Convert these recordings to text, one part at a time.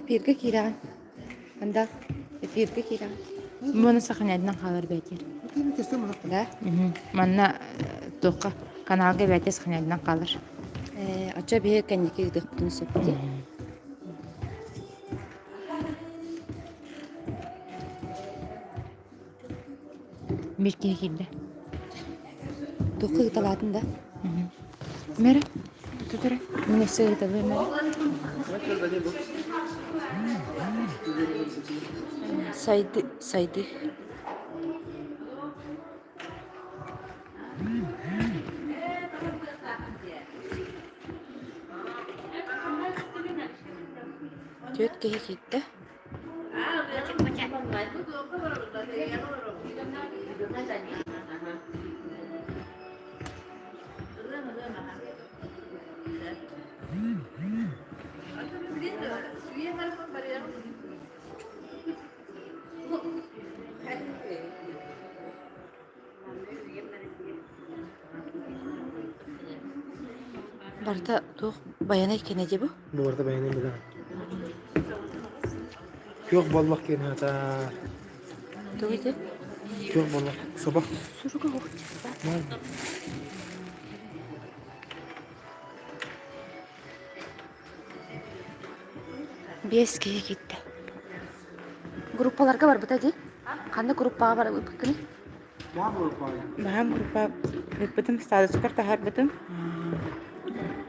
Эфиргэ киирэҕин. Анда эфиргэ киирэҕин. Муну саханядынан хаалар бээтиэр. Да? Манна туохха каналга бээтэ саханядынан хаалар. Ээ, оччо биһи кэнники ыытыахпытын сөп дии. Биир киһи киирдэ. Туохха ыыталаатын да? Мэрэ, тут эрэ. Мин өссө ыыталыам эрэ. Сайды, сайды. Түөрт киһи киирдэ. Барыта туох байанай кэнэ дии бу? Бу барыта байанай билэҕин. Күөх боллох киэн аата. Тугу ити? Күөх боллох. Собо. Суруга суох. Биэс киһи киирдэ. Группаларга барбыта дии. Ханна группаҕа барбыккыный? Баһаам группа ыыппытым, статускар таһаарбытым.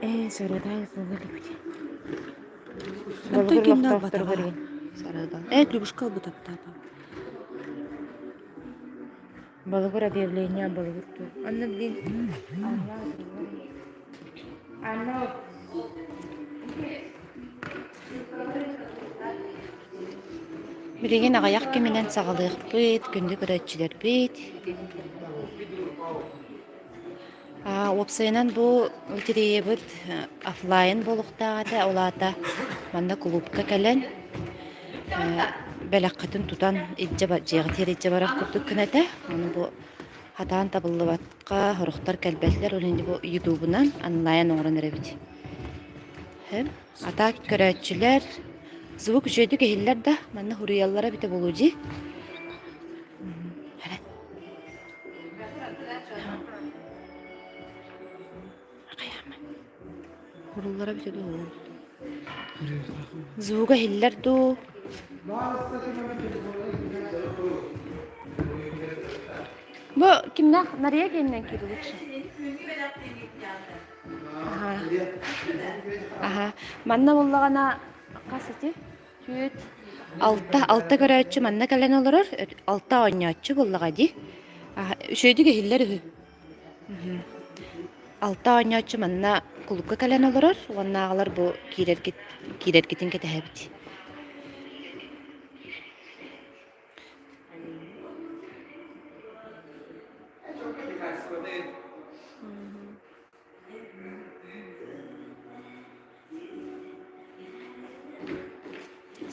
Ээ, сарыадаай ытылла иликпит. Онтон Болугур кимнэ олохтоохторугар ылбатаҕа? иһин. Сарыадаал. Ээ, Любушка ылбытаптаата. Болугур объявление болугур туу. Онно блин. Анна Билигин аҕыйах кэминэн саҕалыахпыт, күндү көрөөччүлэрбит. Уопсайынан бу лотереябыт офлайн буолуохтаах этэ, ол аата манна кулуупка кэлэн бэлэххитин тутан илдьэ дьиэҕитигэр илдьэ барар курдук гына этэ. Ону бу хатаан табыллыбакка сорохтор кэлбэтилэр, ол иһин бу ютубунан онлайн оҥорон эрэбит. А так көрөөччүлэр звук үчүгэйдик иһиллэр да, манна суруйаллара эбитэ буолуо дии. Эрэ. Суруллара эбитэ дуу? Звуга иһиллэр дуу? Бу кимнээх Нария киэнинэн киирдэ лучше? Аһа. Аһа. Манна буоллаҕына хас ити? Түөрт, алта, алта көрөөччү манна кэлэн олорор, алта оонньооччу буоллаҕа дии. Аһа, үчүгэйдик иһиллэр үһү. Алта оонньооччу манна кулуупка кэлэн олорор уоннааҕылар бу киирэргит киирэргитин кэтэһэбит.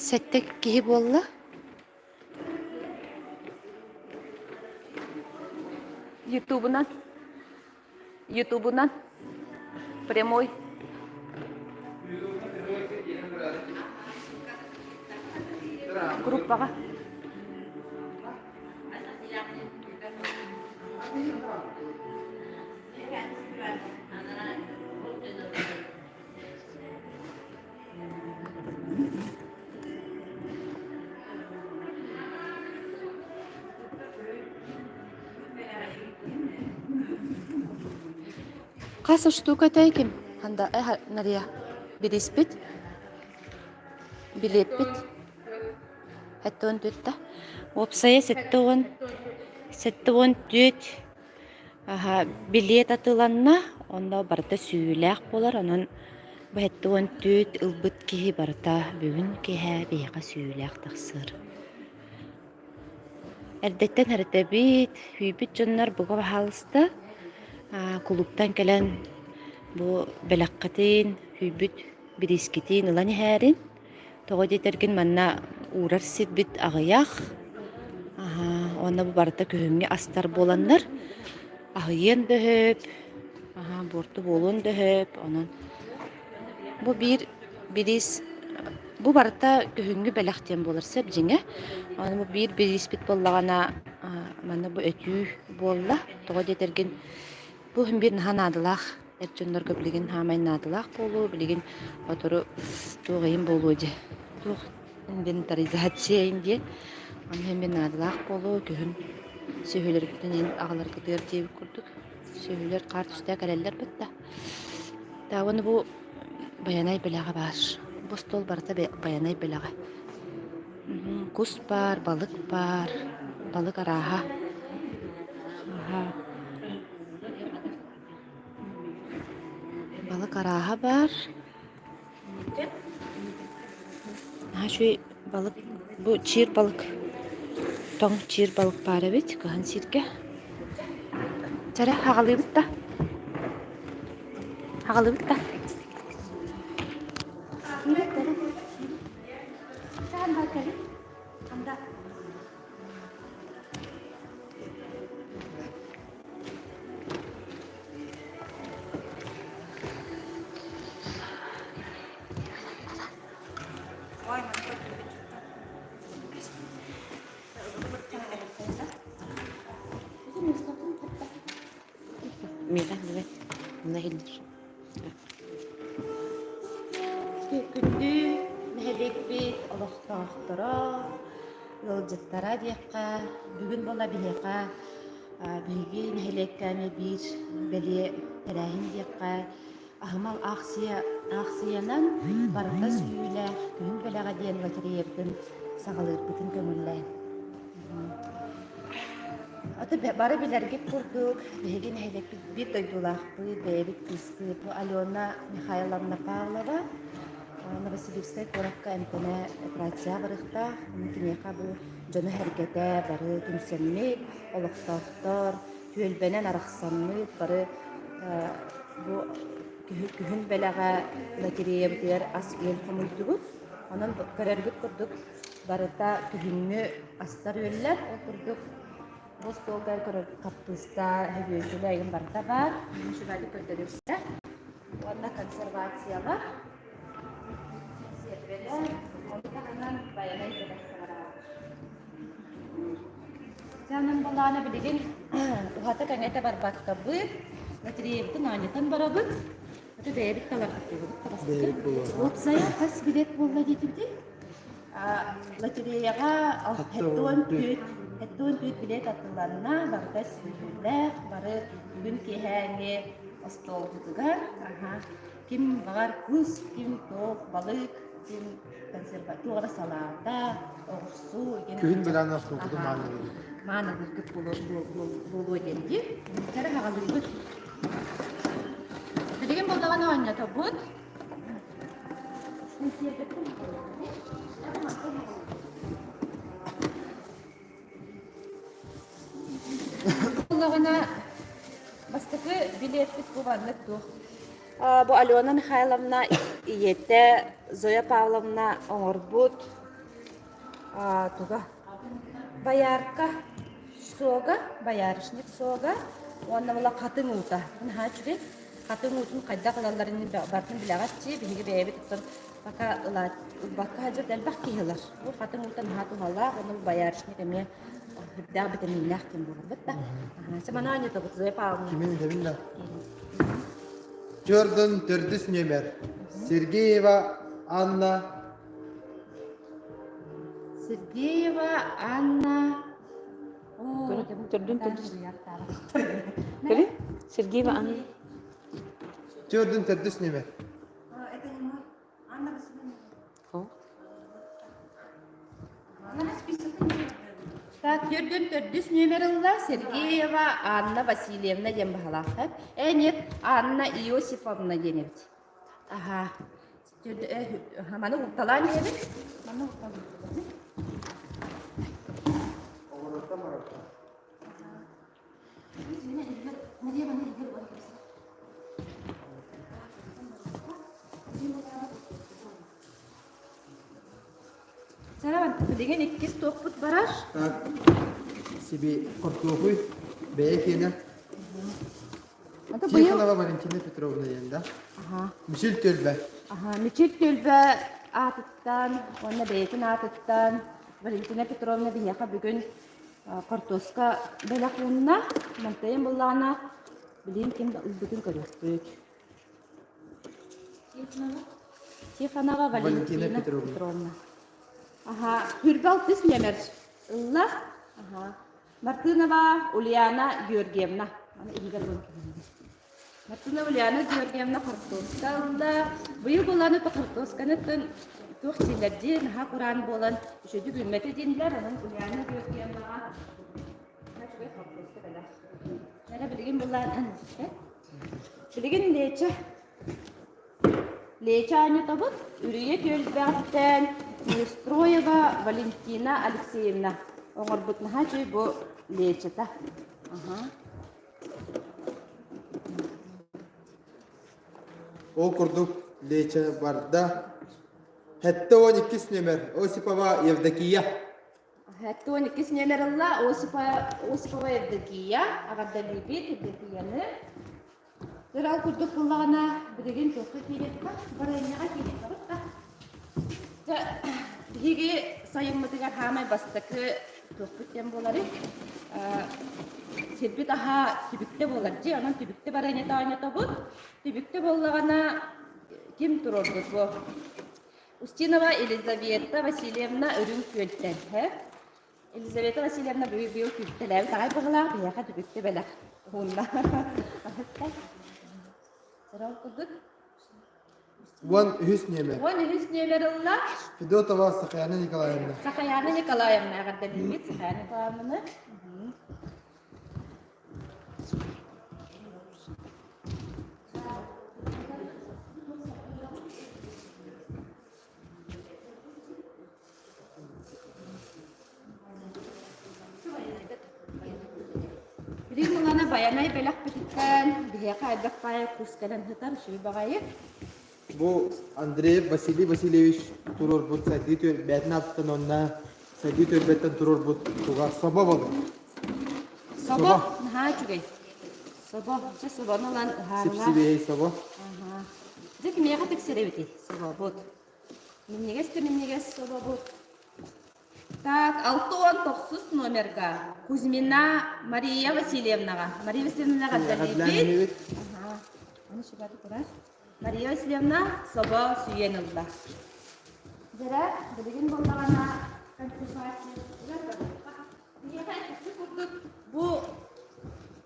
Сэттэ киһи буолла. Ютубунан Ютубунан прямой группаҕа Хас штука этэй ким? Ханда э Нария билиспит билиэппит 74 да. Уопсайа 70 74 Аһа, билиэт атыыланна, онно барыта сүүйүүлээх буолар, онон бу 74 ылбыт киһи барыта бүгүн киэһэ биһиэхэ сүүйүүлээх тахсыар. Эрдэттэн эрэтэбит, сүүйбүт дьоннор бука баһаалыста кулууптан кэлэн бу бэлэххитин, сүүйбүт бириискитин ылан иһээрин. Тоҕо диэтэргин манна уурар сирбит аҕыйах, уонна бу барыта күһүҥҥү астар буоланнар аһыйыан да сөп, буорту буолуон да сөп, онон бу биир бириис. Бу барыта күһүҥҥү бэлэх диэн буолар сөп дьиҥэ. Аны бу биир бирииспит буоллаҕына манна бу өтүү буолла. Тоҕо диэтэргин бу иһин биир наһаа наадалаах эр дьоннорго билигин хаамай наадалаах буолуо, билигин сотору туох ыйын буолуо дии. Туох инвентаризация иһин диэн. Аны иһин биир наадалаах буолуо күһүн сүөһүлэрбитин иһин аҕаларгытыгар диэбит курдук. Сүөһүлэр хаар түстээх кэлэллэр бытта. Таабаны бу Байанай бэлэҕэ баар. Бу остуол барыта байанай бэлэҕэ. Кус баар, балык баар, балык арааһа. Балык арааһа баар. Наһаа үчүгэй балык. Бу чиир балык. Тоҥ чиир балык баар эбит кыһын сиргэ. Чэрэ, аҕалыыбыт да? Аҕалыыбыт да? Миэхэ билбэт, онно иһиллэр. Күндү нэһилиэкпит олохтоохторо, ыалдьыттара диэххэ, бүгүн буолла биһиэхэ биһиги нэһилиэккэ эмиэ биир бэлиэ тэрээһин диэххэ, аһымал аахсыйа аахсыйанан барыта сүүйүүлээх күһүн бэлэҕэ диэн лотереябытын саҕалыырбытын көҥүллээн. Аты бары билэргит курдук, биһиги нэһилиэкпит биир дойдулаахпыт, бэйэбит кыыспыт бу Алена Михайловна Павлова Новосибирскай куоракка эмтэнэ операция барыахтаах. Киниэхэ бу дьоно-сэргэтэ бары түмсэммит, олохтоохтор түөлбэнэн арахсаммыт, бары бу күһүн бэлэҕэ лотереябытыгар ас-үөл хомуйдубут. Онон көрөргүт курдук барыта күһүҥҥү астар-үөллэр. Ол курдук бу остуолга көрөр хаппыыста, һөбүөчүлэ эҥин барыта баар. Үчүгэйдик көрдөрүөхтэ. Уонна консервациялар. Сиэрбэлэр. Ону таһынан байанай бэлэхтэр баар. Дьэ, былаана билигин уһата-кэҥэтэ барбаккабыт, лотереябытын оонньотон барабыт. Аты бэйэбит таларбыт Бэйэбит буолуо. Уопсайа хас билет буолла диэтибитий? Лотереяҕа 74 билет атыыланна, барыта сүүйүүлээх, бары бүгүн киэһээҥҥи остуолбутугар ким баҕар кус, ким туох балык, ким консерватура салаата, оҕурсу Күһүн бэлээн остуолбутун маанылыыбыт. Маанылыыргыт буолуо диэн дии. Кэрэ хаҕалыыбыт. Билигин буоллаҕына оонньотобут. Буоллаҕына бастакы билиэппит бу маннык туох Бу Алена Михайловна ийэтэ Зоя Павловна оҥорбут туга боярка суога, боярышник суога уонна була хатыҥ уута. Наһаа үчүгэй. Хатыҥ уутун хайдах ылалларын барытын билэҕит дии. Биһиги бэйэбит оттон пока ылбакка сылдьар элбэх киһи ылар. Бу хатыҥ уута наһаа туһалаах, уонна боярышник эмиэ үрдээх битэмииннээх диэн буоларбыт да. Сымана оонньотобут Зоя Павловна. Кимин этэбин да? Төрдүн төрдүс нүөмэр. Сергеева Анна. Сергеева Анна. Төрдүн төрдүс. Сергеева Анна. Төрдүн төрдүс нүөмэр. Так, төрдүн төрдүс нүөмэр ылла Сергеева Анна Васильевна диэн баһалаах. Э, нет, Анна Иосифовна диэн эбит. Аха. Маны укталаан иһэбит. Маны укталаан. Билигин иккис туохпут барар. Сиби хортуопуй бэйэ киэнэ. Тихонова Валентина Петровна диэн да. Мичил түөлбэ. Аха, Мичил түөлбэ. аатыттан уонна бэйэтин аатыттан Валентина Петровна биһиэхэ бүгүн хортуоска бэлэх уунна. Мантайын буллаҕына билигин ким ылбытын көрүөхпүт. Тихонова Валентина Петровна. Аха, Хүрбэ алтыс нүөмэр ылла. Аха. Мартынова Ульяна Георгиевна. Аны иһигэр Мартынова Ульяна Георгиевна хортуоска ылла. Быйыл буолааны то хортуосканы туох дииллэр дии, наһаа кураан буолан үчүгэй үүммэтэ дииллэр. Онон Ульяна Георгиевнаҕа үчүгэй хортуоска бэлэх. Эрэ билигин булаан Билигин Леча Леча оонньотобут Үрүйэ түөлбэҕиттэн Неустроева Валентина Алексеевна оҥорбут наһаа үчүгэй бу Лечата. Аха. Ол курдук Леча барда. 72 нүөмэр Осипова Евдокия. 72 нүөмэр ылла Осипова Евдокия. Аҕардалыыбыт Евдокияны. Ырал курдук буоллаҕына, билигин туохха киириэххэ, барыанньаҕа киириэххэ да. Дьэ, биһиги сайыммытыгар хаамай бастакы туохпут диэн буоларый? Сирбит аһа түбүктэ буолар дии, онон түбүктэ барыанньата оонньотобут. Түбүктэ буоллаҕына, ким туруорбут бу? Устинова Елизавета Васильевна Үрүҥ Күөлтэн. Елизавета Васильевна быйыл күүттэлээбит аҕай быһылаах биһиэхэ түбүктэ бэлэх уунна. Сырал курдук. 13 нүөмэр. 13 нүөмэр ылла. Федотова Сахаяна Николаевна. Сахаяна Николаевна эҕэрдэлиибит Сахаяна Николаевнаны. Билигин ылана Байанай бэлэхпититтэн биһиэхэ элбэх баайы кус кэлэн сытар үчүгэй баҕайы. Бу Андреев Василий Васильевич туруорбут сайдыы түөлбэтин ааттан уонна сайдыы түөлбэттэн туруорбут туга собо болор. Собо наһаа үчүгэй. Собо, дьэ собону ылан ыһаарылаах. Сип-сибиэһэй собо. Аха. Дьэ кимиэхэ тиксэр эбитий собобут? Минньигэс да минньигэс собобут. Так, 69 номерга Кузьмина Мария Васильевнаҕа. Мария Васильевнаҕа эҕэрдэлиибит. Аха. Аны шибаты турар. Мария Васильевна собо сүүйэн ылла. Дьэрэ, билигин буоллаҕына консервациятыгар барыахха. Биһиэхэ икки курдук бу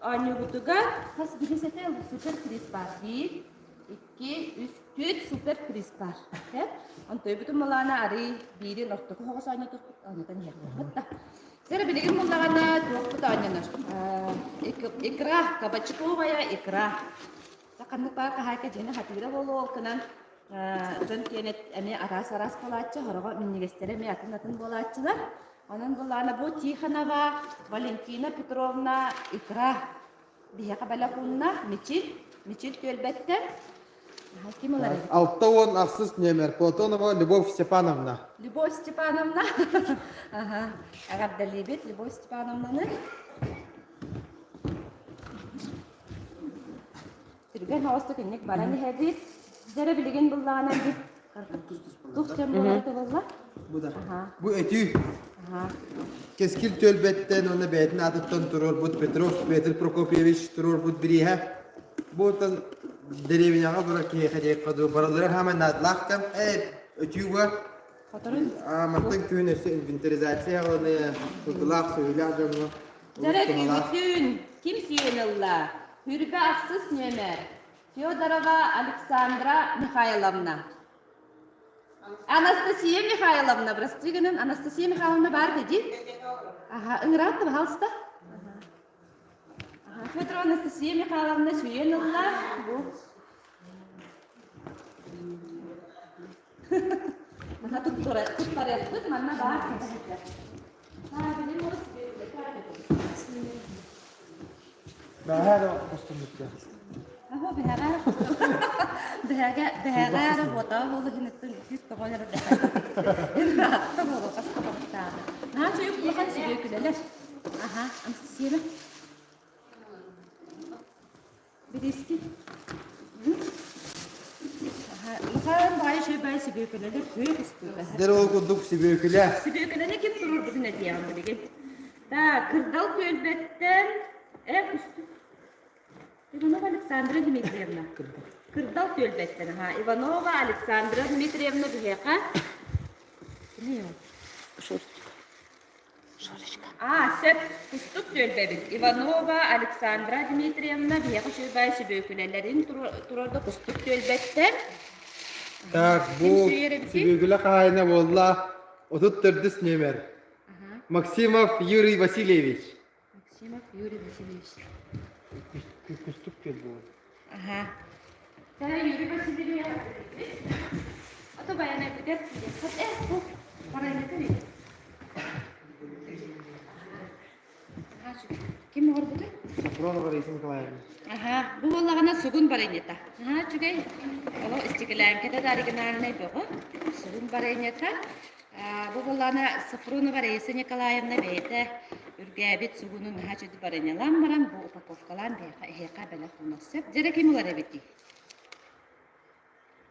оонньуубутугар хас биһис этэ супер приз баар. Биир, икки, үс, түөрт супер приз баар. Онтойбутун малаана арый биирин ортоку хоҕус оонньотуохпут оонньотон иһиэхпит да. Сэрэ билигин буллаҕына туохпут оонньонор. Икра, кабачковая икра. Ханнык баар хаһаайка дьиэни хатыыра буолуо, ол гынан дьон киэнэ эмиэ араас-араас буолааччы, сороҕо минньигэстэрэ эмиэ атын-атын буолааччылар. Онон былаана бу Тихонова Валентина Петровна икра биһиэхэ бэлэх уунна Мичил, Мичил түөлбэттэн. Ким ылар эбит? 68 нүөмэр Платонова Любовь Степановна. Любовь Степановна. Аха. Эҕэрдэлиибит Любовь Степановнаны. Түргэн оҕустук инник баран иһэбит. Дьэрэ билигин буллаҕына бит тух кэм буолар буолла? Бу да. Бу этүү. Кэскил түөлбэттэн уонна бэйэтин аатыттан туруорбут Петров Петр Прокопьевич туруорбут бирииһэ. Бу оттон дэриэбинэҕэ барар киһиэхэ диэххэ дуу, барылара хаамай наадалаах кэм. Ээ, өтүү бар. Хоторун. Мантан күһүн өссө инвентаризация ылыныы, сылгылаах, сүөһүлээх дьоҥҥо Дьэрэ күүтүн ким сүүйэн ылла? Хүрбэ ахсыс нүөмэр Федорова Александра Михайловна. Анастасия Михайловна, прости гынан, Анастасия Михайловна баар дии? Аха, ыҥыраат да, пожалуйста. Аха, Федорова Анастасия Михайловна сүүйэн ылла. Бу. Наһаа туттарыахпыт, манна баар Бэҕэһээ да хостоммуттар. Аһо бэҕэһээ бэҕэһээ бэҕэһээ эрэ буотаҕа буолу иһиниттэн үс тоҕо эрэ ыраатта буолу хас тоҕоттааны. Наһаа үчүгэй улахан сүбүөкүлэлэр. Аха, Анастасия. Бириски. Улахан баҕайы үчүгэй баҕайы сүбүөкүлэлэр күөх устуута. Дэр ол курдук сүбүөкүлэ. Сүбүөкүлэни ким туруорбутун этиэҕим билигин. Так, Кырдал түөлбэттэн э кустук Иванова Александра Дмитриевна. Кырдал түөлбэттэн, аха. Иванова Александра Дмитриевна биһиэхэ. Кини Шурочка. Шурочка. А, сөп. Кустук түөлбэбит. Иванова Александра Дмитриевна биһиэхэ үчүгэй сүбүөкүлэлэрин турарда кустук түөлбэттэн. Так, бу сүбүөкүлэ хаһаайына буолла 34 нүөмэр. Максимов Юрий Васильевич. Максимов Юрий Васильевич. Кустук түөл буолла. Аха. Тара Юрий Васильевич. Ото баяна бүтэр. Э, бу барайната бит. Ким оҕорбута? Сафронова Раиса Николаевна. Аха, бу буоллаҕына сугун барынньата. Аха, үчүгэй. Олох истикилээҥкэтэ да оригинальнай бөҕө. Сугун барынньата. Бу буоллаҕына Сафронова Раиса Николаевна бэйэтэ үргээбит сугунун наһаа үчүгэй барынньалаан баран бу упаковкалаан биһиэхэ эһиэхэ бэлэх уунар сөп. Дьэрэ ким ылар эбитий?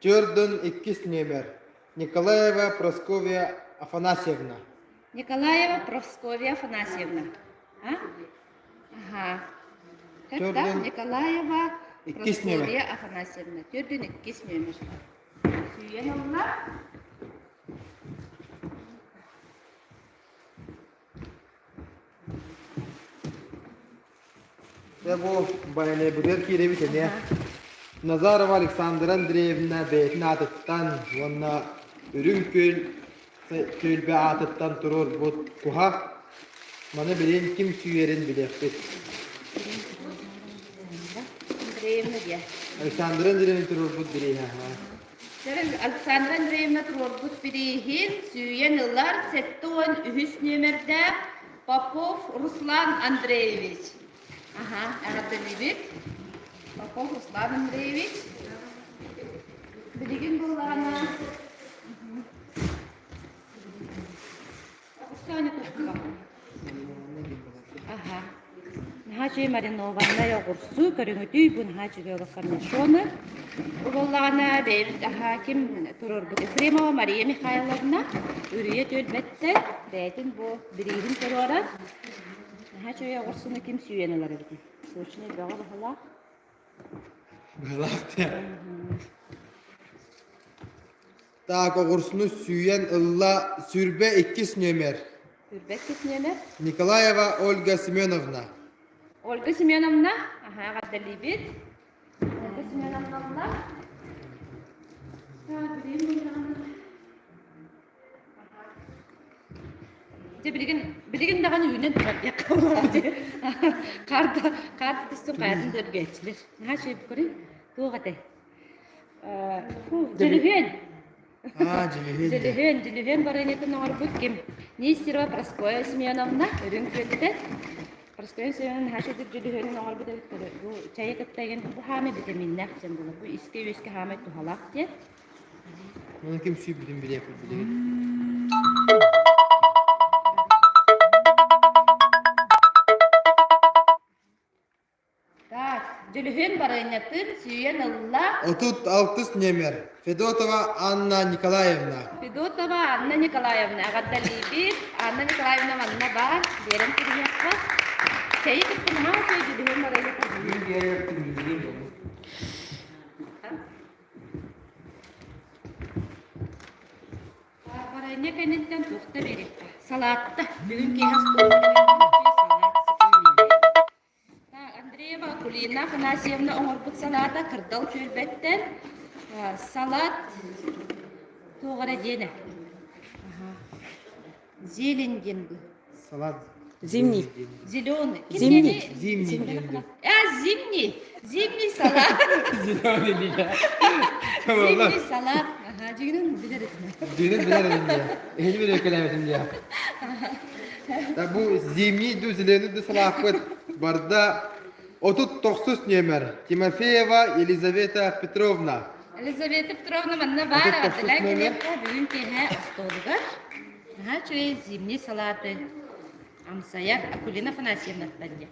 Төрдүн иккис нүөмэр Николаева Прасковья Афанасьевна. Николаева Прасковья Афанасьевна. А? Аха. Төрдүн Николаева иккис нүөмэр. Прасковья Афанасьевна. Төрдүн иккис нүөмэр. Сүүйэн ылла. Дьэ бу Байанайбытыгар киирэбит эмиэ. Назарова Александра Андреевна бэйэтин аатыттан уонна Үрүҥ Күөл түөлбэ аатыттан туруорбут куһа. Маны билигин ким сүүйэрин билиэхпит. Андреевна диэ. Александра Андреевна туруорбут бирииһэ. Александра Андреевна туруорбут бирииһин сүүйэн ылар 73 нүөмэрдээх Попов Руслан Андреевич. Аха, эҕэрдэлиибит. Попов Руслан Андреевич. Билигин буоллаҕына Аха. Наһаа үчүгэй маринованнай оҕурсу, көрүҥүтүй бу наһаа үчүгэй олох корнишоны. Бу буоллаҕына бэйэбит аһаа ким туруорбут Ефремова Мария Михайловна Үрүйэ түөлбэттэн бэйэтин бу бирииһин туруорар. Наһаа үчүгэй оҕурсуну ким сүүйэн ылар эбитий? Сочный бөҕө баһылаах. Баһылаах диэн. Так, оҕурсуну сүүйэн ылла сүрбэ иккис нүөмэр. Сүрбэ иккис нүөмэр. Николаева Ольга Семеновна. Ольга Семеновна, аһаа эҕэрдэлиибит. Ольга Семеновна ылла. Так, билигин Дьэ билигин билигин даҕаны үүнэн турар диэххэ Хаарда хаарда түстүн хайатын да үргээччилэр. Наһаа үчүгэй көрүҥ. Туох этэй? Дьөлүһүөн. Аа, дьөлүһүөн. Дьөлүһүөн, дьөлүһүөн барыанньатын оҥорбут ким? Нестерова Прасковья Семеновна, Үрүҥ Күөлтэн. Прасковья Семеновна наһаа үчүгэй дьөлүһүөнүн оҥорбут эбит. Бу чайы кытта игин бу хаамай витаминнээх диэн буолар. Бу искэ-үөскэ хаамай туһалаах диэн. Маны ким сүүрбүтүн билиэхпит билигин. Так, Дьөлүһүөн барыанньатын сүүйэн ылла. 36 нүөмэр Федотова Анна Николаевна. Федотова Анна Николаевна эҕэрдэлиибит. Анна Николаевна манна баар, биэрэн кириһиэххэ. Чэйи кытта наһаа үчүгэй дьөлүһүөн барыанньата. Барыанньа кэнниттэн туохта биэриэххэ? Салаатта. Бүгүн киэһэ остуолга салаат Андреева Акулина Афанасьевна оҥорбут салаата кырдал түөлбэттэн салат туох эрэ диэнэ. Зелень диэн бу. Салат. Зимний. Зеленый. Зимний. Зимний диэн бу. А, зимний. Зимний салат. Зеленый диэн. Зимний салат. Аха, дьигинин билэр этим. Дьигинин билэр этим диye. Эһини билэр кэлээбитим диye. Бу зимний ду зеленый ду салааппыт барда 39 нүөмэр Тимофеева Елизавета Петровна. Елизавета Петровна манна баар аҕатыла кэлиэххэ бүгүн киэһэ остуолугар наһаа үчүгэй зимний салааты амсайар Акулина Афанасьевнаттан диэн.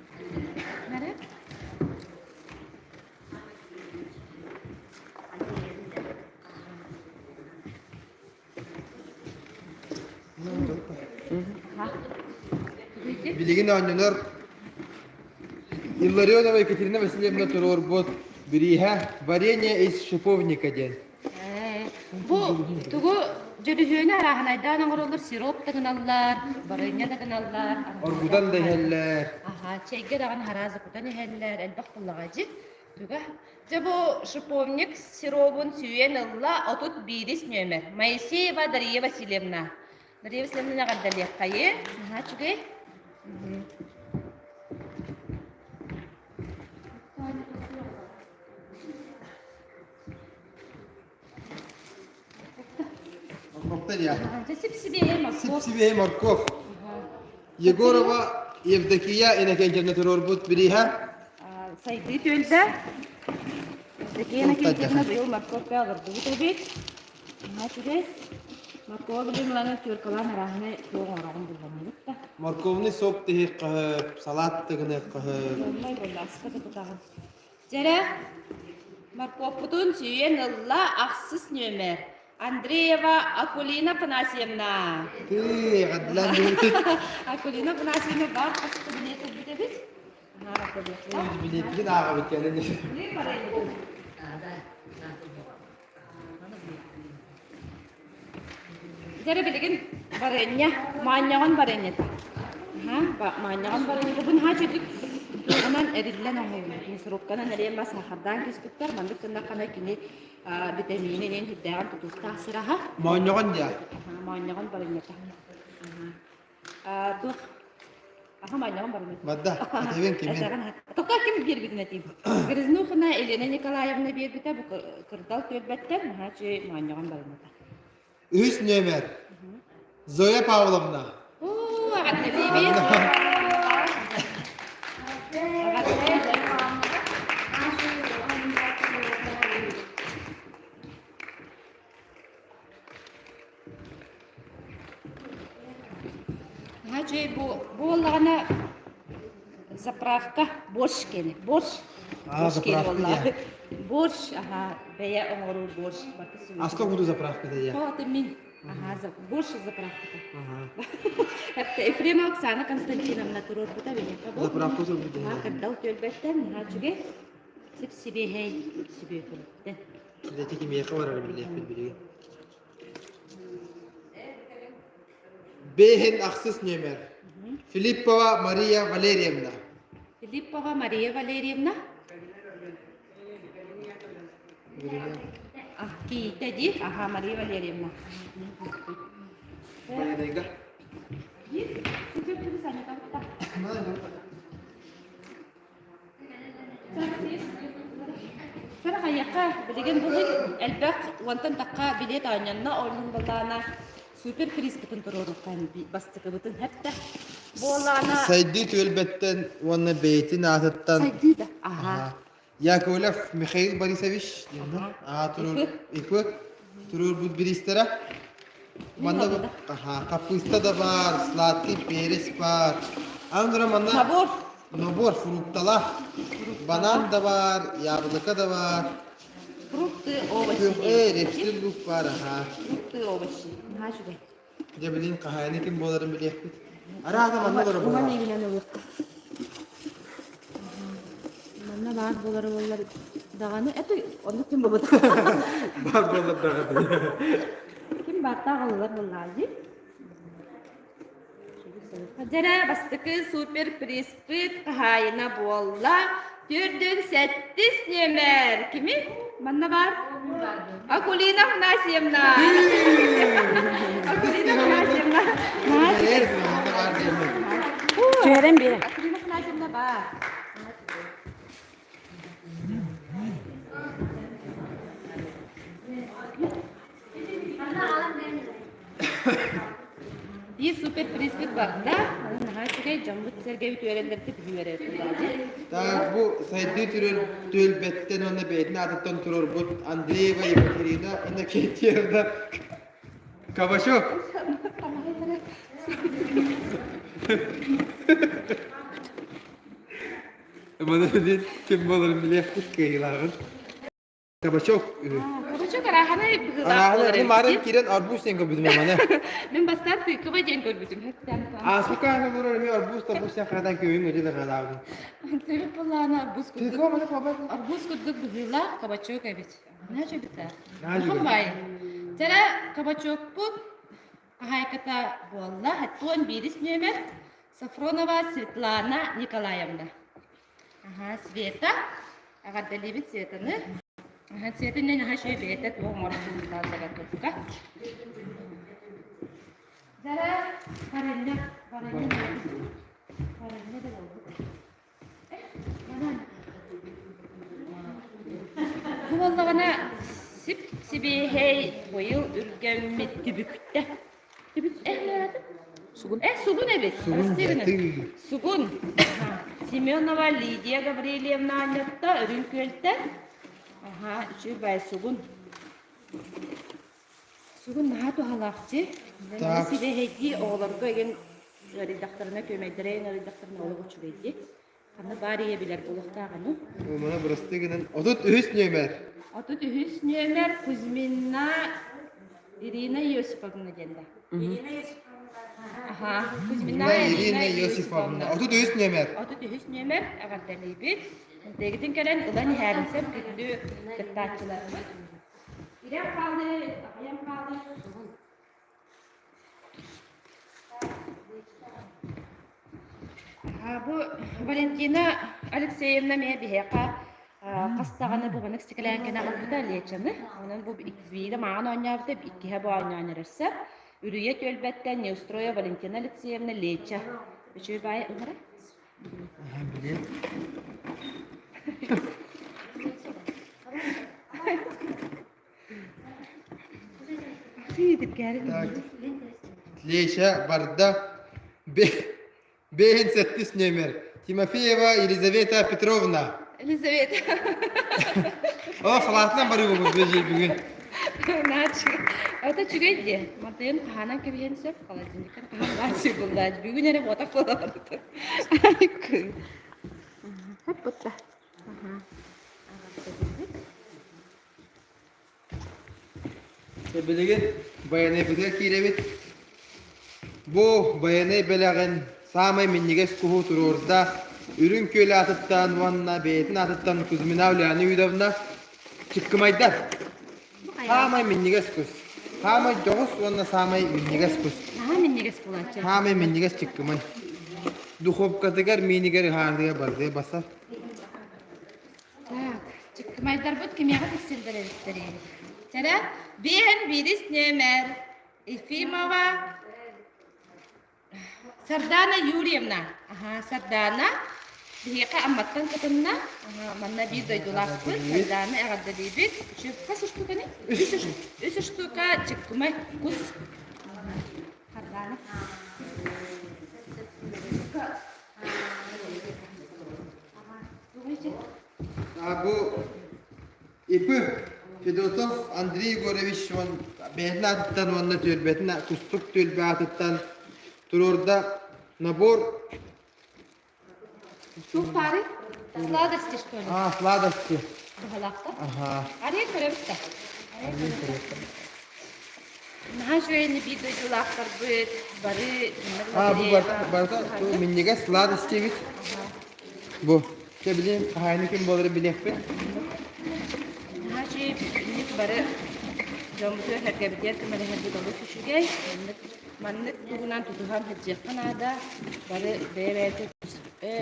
Билигин оонньонор Илларионова Екатерина Васильевна туруорбут бирииһэ «Варенье из шиповника» диэн. Бу тугу дьөлүһүөнү арааһынайдаан оҥороллор, сироп да гыналлар, барыанньа да гыналлар. Оргутан да иһэллэр. Аха, чэйгэ даҕаны араазы кутан иһэллэр, элбэх буллаҕа дьи. Туга? Дьэ бу шиповник сиробун сүүйэн ылла 31 нүөмэр. Моисеева Дария Васильевна. Дария Васильевна эҕэрдэлиэххэйи. Наһаа үчүгэй. Морковта диye. Сип-сибиэһэй моркуоп. Сип-сибиэһэй моркуоп. Егорова Евдокия Иннокентьевна туруорбут бирииһэ. Сайдыы түөлбэ. Евдокия Иннокентьевна быйыл моркуопка олордубут эбит. Наһаа үчүгэй. Моркуоба билин ылан түөркалаан арааһынай туох оҥороҕун булланныбыт да. Морковный сок тиһиэххэ, салат тыгыныахха. Оннай буолла, аска да кутаҕын. Дьэрэ, моркуоппутун сүүйэн ылла ахсыс нүөмэр. Андреева Акулина Афанасьевна. Тыы, эҕэрдэлээн биэрбит. Акулина Афанасьевна баар хас билиэт ылбыт эбит. Билиэппитин ааҕабыт кэлин. Дьэрэ билигин барыанньа, моонньоҕон барыанньата. Аһа, моонньоҕон барыанньата. Бу наһаа үчүгэй онон эриллэн оҥоһуллар. Мясорубканан эриэн мас сахардаан түспүттэр. Маннык гыннаххына кини битэмиинин иэн сүрдээҕин тутуохтаах сыраһа. Моонньоҕон диэ. Моонньоҕон барыанньата. Туох Аха манньаҕын барымын. Барда, этэбин кимин? Тока ким биэрбитин этиим. Грязнухина Елена Николаевна биэрбитэ бу кырдал түөлбэттэн наһаа үчүгэй моонньоҕон барыммыта. Үһүс нүөмэр. Зоя Павловна. Оо, эҕэрдэлиибит. Наһаа үчүгэй бу буоллаҕына заправка борщ киэнэ борщ Аа, борщ киэнэ заправка буоллаҕа диэн. борщ аһаа бэйэ оҥоруу борщ барыта Аска буду заправка диэн. Тоҕо мин аһаа борщ заправката Аха. Эптэ Ефремова Оксана Константиновна туруорбута биһиэхэ бу Заправка сурбут наһаа кырдал түөлбэттэн наһаа үчүгэй сип-сибиэһэй сүбүөкүлэттэн Ити кимиэхэ барарын билиэхпит билигин. Бэһин ахсыс нүөмэр. Филиппова Мария Валерьевна. Филиппова Мария Валерьевна. Киитэ дии. Аха, Мария Валерьевна. Байанайга. Хайыахха, билигин буһун элбэх уонтан тахха билиэт оонньонно, оонньуун балаана супер приспытын туруоруохха бастакыбытын хэптэ. Буолаана Сайдыы түөлбэттэн уонна бэйэтин аатыттан Сайдыы да. Аха. Яковлев Михаил Борисович аа туруор ИП туруорбут бириистэрэ. Манна аха хаппыыста да баар, сладкий перец баар. Аны манна Набор. Набор фрукталаах. Банан да баар, яблоко да баар. Фрукты, овощи. Э, репсин лук баар, аха. Фрукты, овощи. Наһаа үчүгэй. Дьэ билин хаһаайына ким буоларын билиэхпит. Араата манна олоро Уҥа буолар. миигинэн ылыахха. Манна баар буолары буоллар даҕаны это оннук ким буолбут. Баар буоллар даҕаны. Ким бааттаах ылылар буоллаҕа дии. Дьэрэ бастакы супер приспыт хаһаайына буолла. Төрдүн сэттис нүөмэр. Кими? Манна бар. Акулина Афанасьевна. Акулина Афанасьевна. Түһэрэн биэрэ. Акулина Афанасьевна баар. Биир супер приспит барда. Аны наһаа үчүгэй дьоммут сэргэбит үөрэллэртэ биһи үөрэр Так, бу сайдыы түрөр түөлбэттэн уонна бэйэтин аатыттан туруорбут Андреева Екатерина Иннокентьевна Кабачок. Маны ким буоларын билиэхпит кыайыылааҕын. Кабачок үһү. Кабачок арааһанай быһыылаах Арааһанай буолар мин эбит маарын дии. киирэн арбуз диэн көрбүтүм маны. Мин бастаан тыква диэн көрбүтүм. Ааспыкка олорор эмиэ арбуз тарбуз диэн харадан көйүн өтө да хараабытым. Төрүт буоллаҕына арбуз курдук. Тыква маны кабак. Арбуз курдук быһыылаах кабачок эбит. Наһаа үчүгэй. Наһаа үчүгэй. Бай. Чара кабачокпут хаһаайката буолла. Туон биирис нүөмэр Сафронова Светлана Николаевна. Аһаа, Света. Эҕэрдэлиибит Светаны. Аһаа, Света иннин аһаа үчүгэй бэйэтэ туох оҥорор заготовка. Дара, варенье, варенье, варенье да буолбут. Бу буоллаҕына сип-сибиэһэй быйыл үргэммит түбүктэ. Сугун. Э, сугун эбит. Сугун дьэ, Сугун. Семенова Лидия Гаврильевна Аннетта Үрүҥ Күөлтэн. Аха, үчүгэй сугун. Сугун наһаа туһалаах дии. Так. Сибэһэйдии оҕолорго игин ыарыйдахтарына, күөмэйдэрэ ыарыйдахтарына олох үчүгэй дии. Ханна баар ийэ билэр буолуохтаах аны. Мана бырастыы гынан 33 нүөмэр. 33 нүөмэр Кузьмина Ирина Иосифовна диэн да. Аха, Кузьмина Ирина Иосифовна. 33 нүөмэр. 33 нүөмэр эҕэрдэлиибит. Дэгитин кэлэн ылан иһээринсэп күндү кыттааччыларбыт. Ирэн хаалы, аҕыйан хаалы, сугун. Бу Валентина Алексеевна эмиэ биһиэхэ хас даҕаны бу маннык сикилээҥкэни аҕалбыта Лечаны. Онон бу биирэ мааҕын оонньообута, иккиһэ бу оонньоон эрэрсэ. Үрүйэ түөлбэттэн Неустроева Валентина Алексеевна Леча. Үчүгэй баайы ыҥыра. Билиэм. Так, Леша барда. Бэйин сэттис нүөмэр. Тимофеева Елизавета Петровна. Елизавета. О, халаатынан барыы буолбут бүгүн. Наачы. Это үчүгэй дии. Мантыйын хаһаанан кэбиһэн сөп, холодильникка хаһан наачы буллаат. Бүгүн эрэ буотах буолар. Хөп бутта. Билигин Байанайбытыгар киирэбит. Бу Байанай бэлэҕин саамай минньигэс куһу туруорда Үрүҥ Күөл аатыттан уонна бэйэтин аатыттан Кузьмина Ульяна Юдовна Чыккымайдар. Саамай минньигэс кус. Саамай дьоҕус уонна саамай минньигэс кус. Наһаа минньигэс буолааччы. Саамай минньигэс чыккымай. Духовкатыгар миинигэр ыһаарыга бардыа басар. Так, чыккымайдарбыт кимиэхэ тиксэллэр эбиттэрий? Чэрэ, биэһэн биирис нүөмэр Ефимова Сардаана Юрьевна. Аха, Сардаана биһиэхэ Амматтан кытынна. Аха, манна биир дойдулаахпыт. Сардаана эҕэрдэлиибит. Үчү хас штуканы? Үс штука чыккымай кус. Сардаана. Бу ИП Федотов Андрей Егорович бэйэтин аатыттан уонна түөлбэтин Кустук түөлбэ аатыттан туруорда набор Туох баарый? Сладости, что ли? А, сладости. Туһалаахтар. Ага. Арыый көрөбүт да. Наһаа үчүгэйини биир дойдулаахтарбыт бары А, бу барыта, барыта минньигэс сладости эбит. Бу. Чэ, билим, хаһаайына ким буоларын билиэхпит. Наһаа үчүгэй инник бары дьоммутугар сэргэбитигэр көмөлөһөрбүт олус үчүгэй. Маннык маннык туһунан тутуһан сылдьыахха наада. Бары бэйэ-бэйэтэ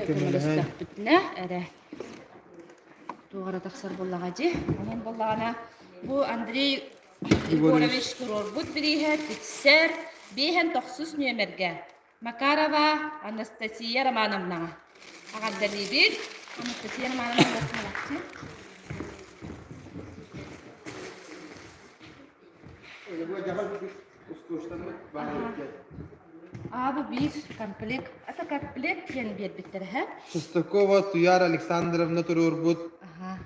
көмөлөстөхпүтүнэ эрэ туох эрэ тахсар буоллаҕа дии. Онон буоллаҕына бу Андрей Егорович туруорбут бирииһэ тиксэр биэһэн тохсус нүөмэргэ Макарова Анастасия Романовнаҕа эҕэрдэлиибит. Анастасия Романовна буолсун Аа, бу биир комплект. Это комплект диэн биэрбиттэр эһэ. Шестакова Туяра Александровна туруорбут Аха.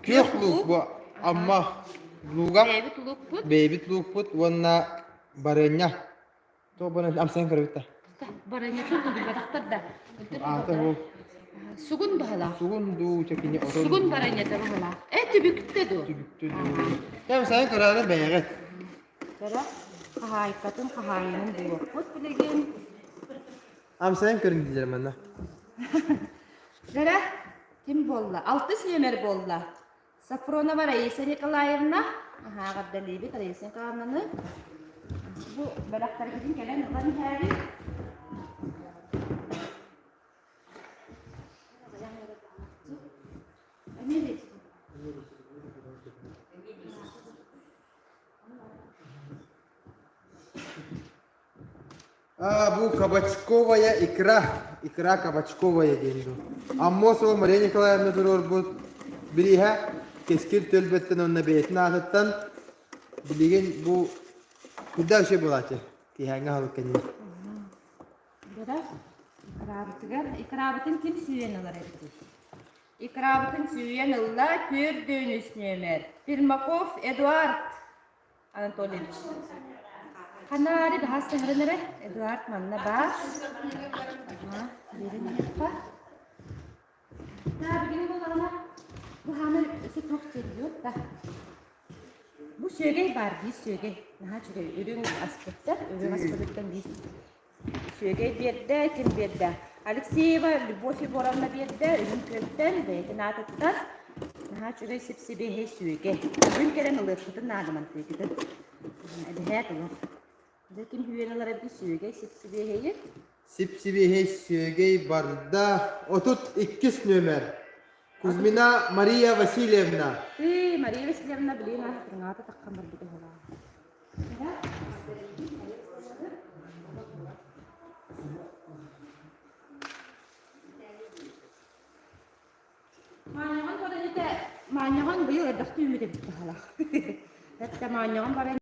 Күөх луук бу Амма лууга. Бэйэбит луукпут. Бэйэбит луукпут уонна барыанньа. Туох барыанньа амсайан көрөбүт да. Барыанньатын тудуйбатахтар да. Аата бу. Сугун баһылаах. Сугун дуу чэкини отон. Сугун барыанньата баһылаах. Эт. түбүктэ дуу? Түбүктэ дуу. Кэм сайын көрөөрө бэйэҕит. Көрө, хаһаайкатын хаһаайынын булуохпут билигин. Амсайын көрүҥ дииллэр манна. Көрө, ким буолла? Алтыс нүөмэр буолла. Сафронова Раиса Николаевна. Аһаа, эҕэрдэлиибит Раиса Николаевнаны. Бу бэлэхтэргитин кэлэн ылан иһээбит. А, бу кабачковая икра. Икра кабачковая диэн дуу. Аммосова Мария Николаевна туруорбут бирииһэ Кэскил түөлбэттэн уонна бэйэтин аатыттан билигин бу курда вообще буолааччы киэһээҥҥи аһылык кэннэ. Бара икрабытыгар икрабытын ким сүүйэн ылар эбитий? Икрабытын сүүйэн ылла түөрт үс нүөмэр Пермаков Эдуард Анатольевич. Ханаары баһаас саһаран эрэ Эдуард манна баар. Аха, биэрэн иһиэххэ. Таа билигин буоллаҕына бу хаамар өссө туох диэн да. Бу сүөгэй баар биир сүөгэй. Наһаа үчүгэй үрүҥ аспыттар. Үрүҥ аспытыттан биир Сүөгэй биэрдэ, ким биэрдэ? Алексеева Любовь Егоровна биэрдэ, Үрүҥ Күөлтэн, бэйэтин аатыттан. Наһаа үчүгэй сип-сибиэһэй сүөгэй. Бүгүн кэлэн ылыахпытын наада мантыыкытын. Эбэһээт олох. Дьэ ким үөрэ ылар эбит сүөгэй сип-сибиэһэйи? Сип-сибиэһэй сүөгэй барда. 32 нүөмэр. Кузьмина Мария Васильевна. Ты, Мария Васильевна, блин, аата таххан барбыт уһулаа. Маанньаҕын баран маанньаҕын быйыл элбэхтик үүммүт эбит баһалаах. Эттэ маанньаҕын баран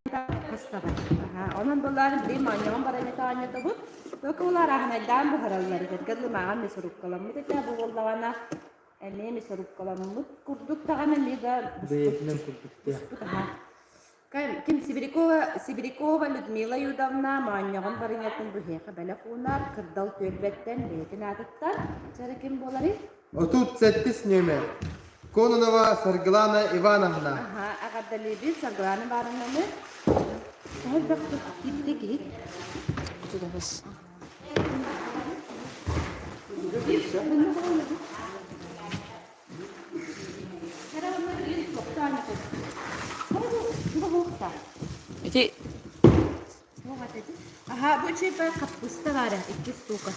хастаҕын. Онон былаан билигин маанньаҕын баран аанньатабыт. Только ол арааһынайдаан буһараллар. Этэргэ дылы мааҕын мясорубкаламмыт этэ. Бу буоллаҕына эмиэ мясорубкаламмыт курдук даҕаны эмиэ да Бэйэтинэн курдук буспут аһа. Ким Сибирякова, Сибирякова Людмила Юдовна моонньоҕон барыҥатын быһыаха бэлэх уунар, кырдал түөлбэттэн бэйэтин аатыттан. Чара ким буоларый? 37 нүөмэр. Кононова Саргылана Ивановна. Аха, эҕэрдэлиибит Саргылана Ивановнаны. Элбэх киирдэ киһи. Чудовыс. Ити Аха, бу үчүгэй хаппыста баара, икки штука.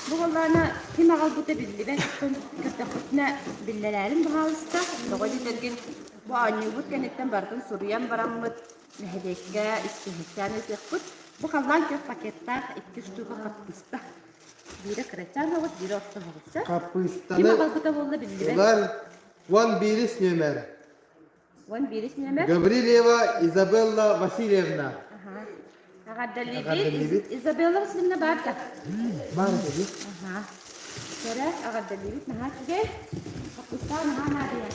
Бу буоллаҕына ким аҕалбыта биллибэт, көрдөхпүтүнэ биллэрээрин баһаалыста. Тоҕо диэтэргин бу оонньуубут кэнниттэн барытын суруйан бараммыт нэһилиэккэ испииһэктээн ыытыахпыт. Бу халлаан күөх пакеттаах икки штука хаппыста. Биирэ кырачаан оҕус, биирэ орто оҕус. Хаппыыстаны Ким аҕалбыта буолла биллибэт. ылар 11 нүөмэр. 11 нүөмэр. Гаврильева Изабелла Васильевна. Аха. Эҕэрдэлиибит. Изабелла Васильевна баар да? Баар этэ Аха. Көрө, эҕэрдэлиибит наһаа үчүгэй. Хаппыыстаах наһаа наадыйар.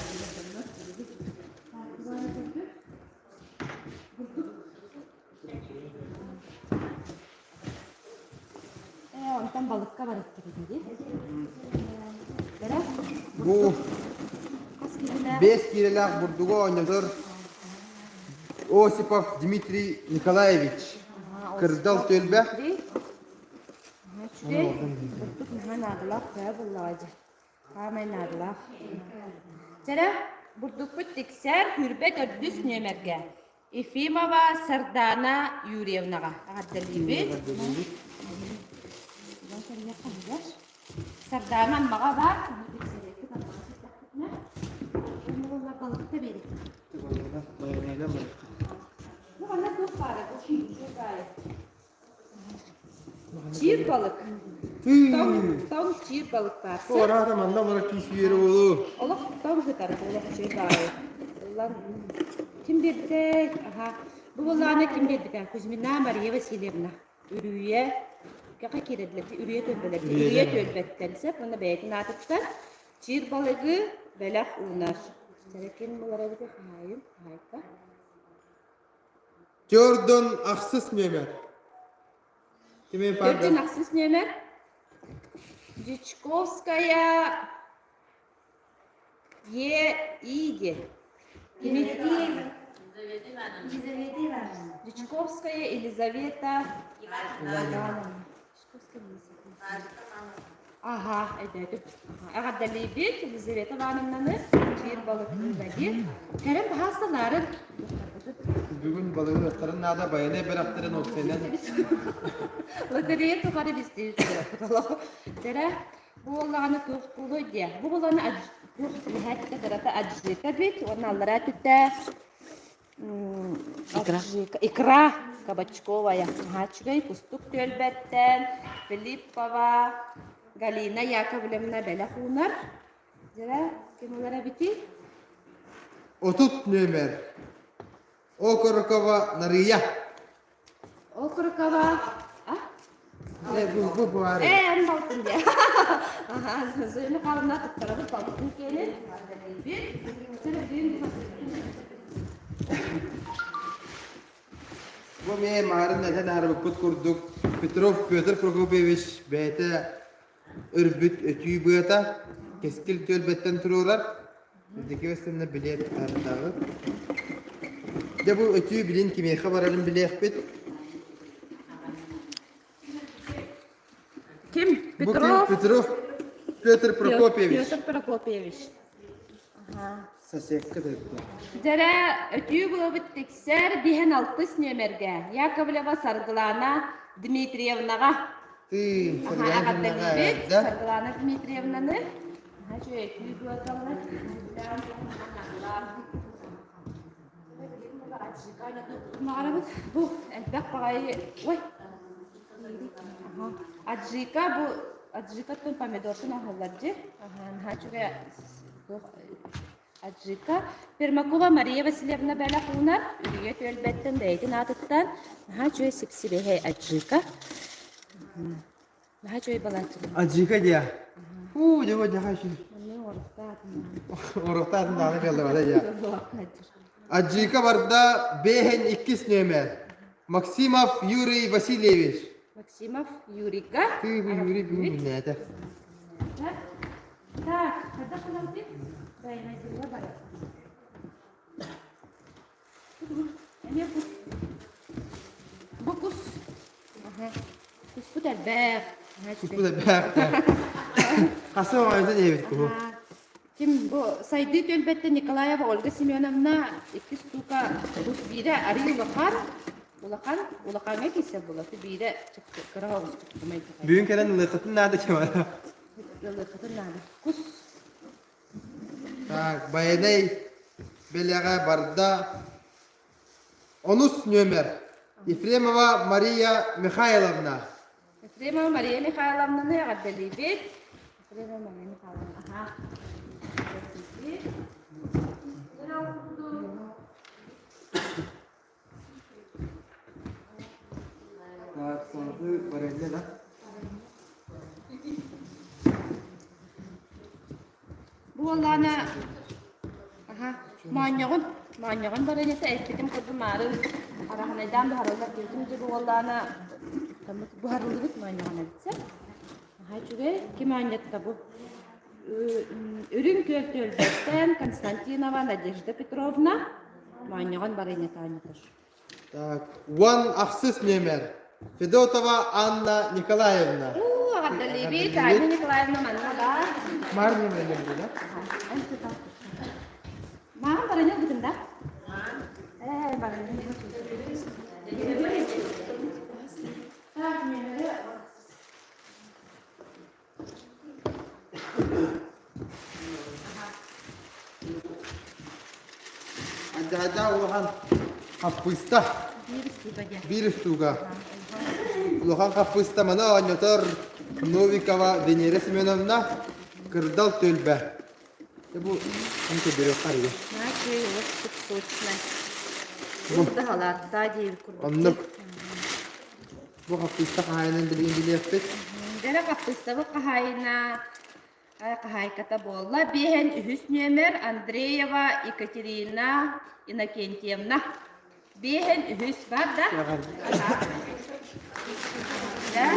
Ээ, онтон балыкка барыттар этэ дии. Бэрэ? Бу Хас киилэлээх? 5 киилэлээх бурдугу оонньотор Осипов Дмитрий Николаевич. Кырдал түөлбэ. Үчүгэй. Бурдук наһаа наадалаах төһө буллаҕа дьэ. Хаамай наадалаах. Чэрэ, бурдукпут тиксэр хүрбэ төрдүс нүөмэргэ. Ефимова Сардаана Юрьевнаҕа эҕэрдэлиибит. Сардаана Аммаҕа баар. Балыкта биэрик. Бу манна туох баара? Чиир балык. Тоҥ, тоҥ чиир балык баар. Ораата манна олорор киис үөрэ буолуо. Олох тоҥ сытар олох үчүгэй баайы. Ыллан ким биэрбитэй? Аха. Бу буоллаҕына ким биэрбитэ? Кузьмина Мария Васильевна. Үрүйэ кэҕэ киирэллэр үрүйэ түөлбэлэр үрүйэ түөлбэттэн сөп уонна бэйэтин аатыттан чиир балыгы бэлэх уунар. Чэрэ ким булар эбитий хаһаайын? Хаһаайка. Төрдөн ахсыс нүөмэр. Кимин Төрдүн ахсыс нүөмэр. Дьячковская. Е И диэн. Кини Дьячковская Елизавета Ивановна. Аха, өйдөөтүм. Эҕэрдэлиибит Елизавета Ивановнаны чиир балык диир. Кэлэн баһаасталаарын. Бүгүн балыгы наада байанай бэрэхтэрин опсайынан. Лотерея тухары бистиир. Дэрэ Бу буоллаҕына туох буолуой диэ. Бу буоллаҕына туох түһээт кытарата аджика бит уонна аллараа түттэ Икра. Икра кабачковая. Наһаа кустук түөлбэттэн Филиппова Галина Яковлевна бэлэх уунар. Дьэ, ким ылар эбитий? 30 нүөмэр. Окорокова Нарыйа. Окорокова а? Э, бу бу бу Э, эн балтын диэ. Аха, Зоя Михайловна туттарабыт балтын киэнин. Бу эмиэ маарын этэн аһарбыппыт курдук Петров Петр Прокопьевич бэйэтэ Өрбүт өтүү быата Кэскил түөлбэттэн туруорар. Үрдүкү өстөннө билиэт таһырдааҕы. Дьэ бу өтүү билин кимиэхэ барарын билиэхпит. Ким? Бу ким? Петров? Петров Петр Прокопьевич. Петр Прокопьевич. Соседка да эбит. Дьэрэ өтүү буолбут тиксэр биһэн алтыс нүөмэргэ Яковлева Саргылана Дмитриевнаҕа Тыын, Аха, Саргылана эҕэрдэлиибит да? Саргылана Дмитриевнаны. Аха, үчүгэй өтүү буолаллар. Маҕарабыт бу элбэх баҕайы ой аджика бу аджикаттан помидортан оһоллор дьи наһаа үчүгэй аджика Пермакова Мария Васильевна бэлэх уунар Үрүйэ түөлбэттэн бэйэтин аатыттан наһаа үчүгэй сипсибэһэй аджика наһаа үчүгэй балааччы Аджика диэ. Фу, дьэ дьэ хаши. Орохтаатын даҕаны кэллэҕэ дьэ. Аджика барда бэһин иккис нүөмэр. Максимов Юрий Васильевич. Максимов Юрийга. Ты бу Юрий бүгүн күннээтэ. Так, когда подожди? Да, я найду, давай. Эмиэ кус. Бу кус. Куспут элбэх. Куспут элбэх. Хаса оҕойдон диэбит куһу. Ким бу сайдыы түөлбэттэн Николаева Ольга Семеновна икки штука кус биирэ арыы улахан, улахан, улахаҥҥа киирсэр буолар. Биирэ кыра оҕус чыктымай. Бүгүн кэлэн ылыаххытын наада чымара. Ылыаххытын наада. Кус Так, Байанай бэлэҕэ барда. Онус нүөмэр. Ефремова Мария Михайловна. Ефремова Мария Михайловнаны эҕэрдэлиибит. Ефремова Мария Михайловна. Аха. Так, салгыы барылла да. Бу буоллаҕына аха моонньоҕун моонньоҕун баранета эппитим курдук маарын араһынайдаан буһарыллар диэтим дьэ бу буоллаҕына буһарыллыбыт моонньоҕун эбитсэ аха үчүгэй ким оонньотто бу Үрүҥ күөл түөлбэттэн Константинова Надежда Петровна моонньоҕон барынньата оонньотор Так, уон ахсыс нүөмэр. Федотова Анна Николаевна. Уу, эҕэрдэлиибит Анна Николаевна манна баар. Маар нүөмэрин да? Мааҕын барынньа ылбытын да? Ээ, барынньа. Так, нүөмэри Адьаадьа улахан хаппыыста. Биир устууга. Улахан хаппыыста маны оонньотор Новикова Венера Семеновна Кырдал түөлбэ. Бу көрдөрүөххэ арыйа. Оннук. Бу хаппыыста хаһаайынын билигин билиэхпит. Дэрэ хаппыыстабыт хаһаайына хаһаайката буолла. Биэһэн үһүс нүөмэр Андреева Екатерина Иннокентьевна. Биэһэн үһүс бар да? Да?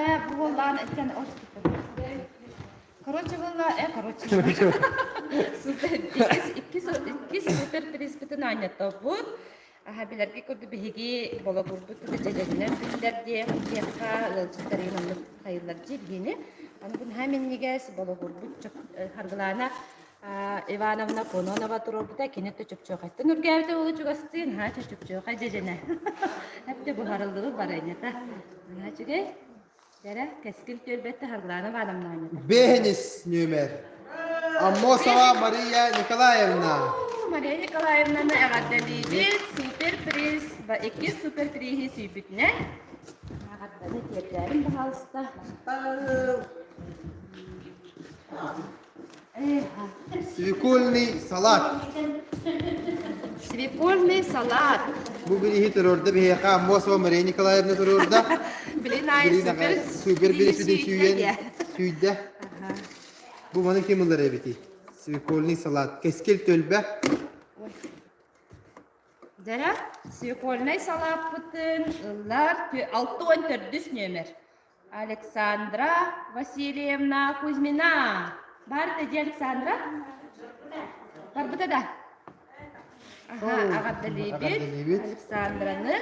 Дьэ, бу буоллаҕына итинэн Короче буолла, короче. Супер, иккис, иккис супер приспытын аанньатабыт. Аха билэргэ курдук биһиги бологурбут дьэдьэнинэн биллэр диэх диэххэ ыалдьыттарыын оннук хайыллар дии биһини. Аны бу наһаа минньигэс бологурбут Харгылаана Ивановна Кононова туруорбута кини то чөпчүөхайтан үргээбитэ буолу чугастыы наһаа чөпчүөхай дьэдьэнэ. Эптэ буһарыллыбыт барыанньата. Наһаа үчүгэй. Дэрэ, кэскил түөлбэттэ Харгылаана Ивановна оонньоото. Бэһинис нүөмэр. Аммосова Мария Николаевна. Мария Николаевнаны эҕэрдэлиибит. Супер приз, иккис супер приһи сүүйбүтүнэн. Эҕэрдэни тиэрдээрин, баһаалыста. Свекольный салат. Свекольный салат. Бу бирииһи туруорда биһиэхэ Аммосова Мария Николаевна туруорда. Блин, ай супер супер бириисин сүүйэн сүүйдэ. Бу маны ким ылар эбитий? Свекольный салат. Кэскил түөлбэ. Дьэрэ, свекольный салааппытын ыллар 64 нүөмэр. Александра Васильевна Кузьмина. Баар да дии Александра? Барбыта да? Аха, аҕардалиибит Александраны.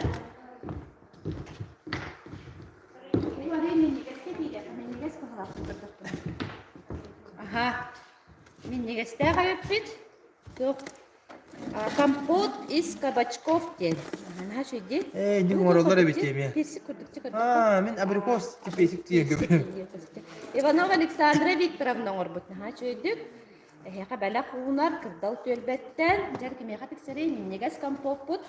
Аха, минньигэстээх эбиппит. Туох Компот из кабачков диэн. Наһаа үчүгэй. Ээ, инник оҥороллор эбит эмиэ. Персик курдук Аа, мин абрикос персик тиэргэбин. Иванова Александра Викторовна оҥорбут. Наһаа үчүгэйдик. Эһиэхэ бэлэх уунар кырдал түөлбэттэн. Дьэр кимиэхэ тиксэрий минньигэс компоппут.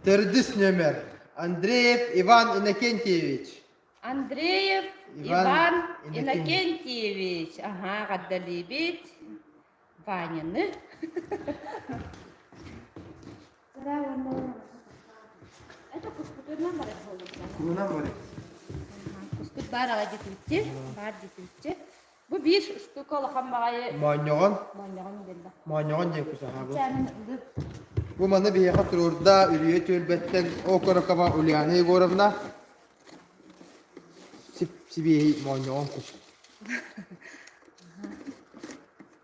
Төрдүс нүөмэр. Андреев Иван Иннокентьевич. Андреев Иван Иннокентьевич. Аха, эҕэрдэлиибит. Ваняны. Это куспутунан барар Куһунан барар. Куспут баар аҕай дьитиччи, баар дьитиччи. Бу биир штука улахан баҕайы Моонньоҕон. Моонньоҕон диэн Моонньоҕон диэн кусаха бу. Бу маны биһиэхэ туруорда Үрүйэ түөлбэттэн Окорокова Ульяна Егоровна. Сибиэһий моонньоҕон кус.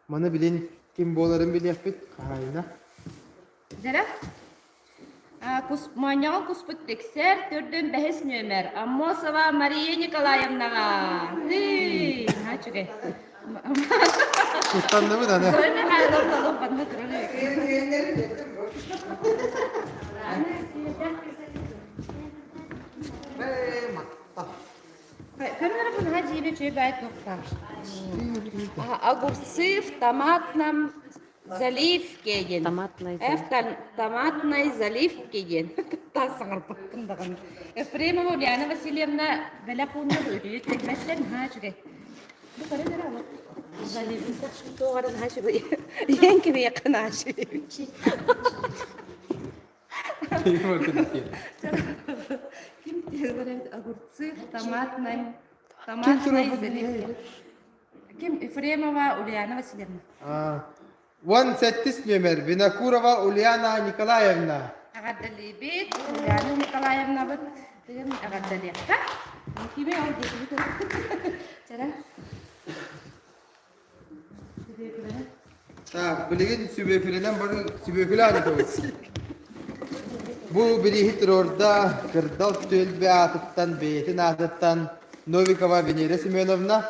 Маны билин ким буоларын билиэхпит, хаһаайына. Дьэрэ. Кус, моонньоҕон куспут тиксэр, төрдүн бэһис нүөмэр. Аммосова Мария Николаевнаҕа. Тыы, наһаа үчүгэй. Куттанныбыт аны. Зоя Михайловна олох манна турар Огурцы в томатном заливке диэн. Томатный томатной заливке диэн. Тас саҥарбаппын даҕаны. Ефремова Ульяна Васильевна бэлэх уунна үтүө тэлбэттэн наһаа үчүгэй. Бу көрөн эрэ олох заливын туох эрэ наһаа үчүгэй. Иэн кимиэхэ наһаа үчүгэй. Ким говорит огурцы в томатной томатной заливке? Ким Ефремова Ульяна Васильевна. Уон сэттис нүөмэр Винокурова Ульяна Николаевна. Эҕэрдэлиибит Ульяна Николаевнабыт тыын эҕэрдэлиэххэ. Кими ол диэки Чэрэ. Так, билигин сүбүөкүлэнэн бары сүбүөкүлэ аанытабыт. Бу бирииһи туруорда Кырдал түөлбэ аатыттан, бэйэтин аатыттан Новикова Венера Семеновна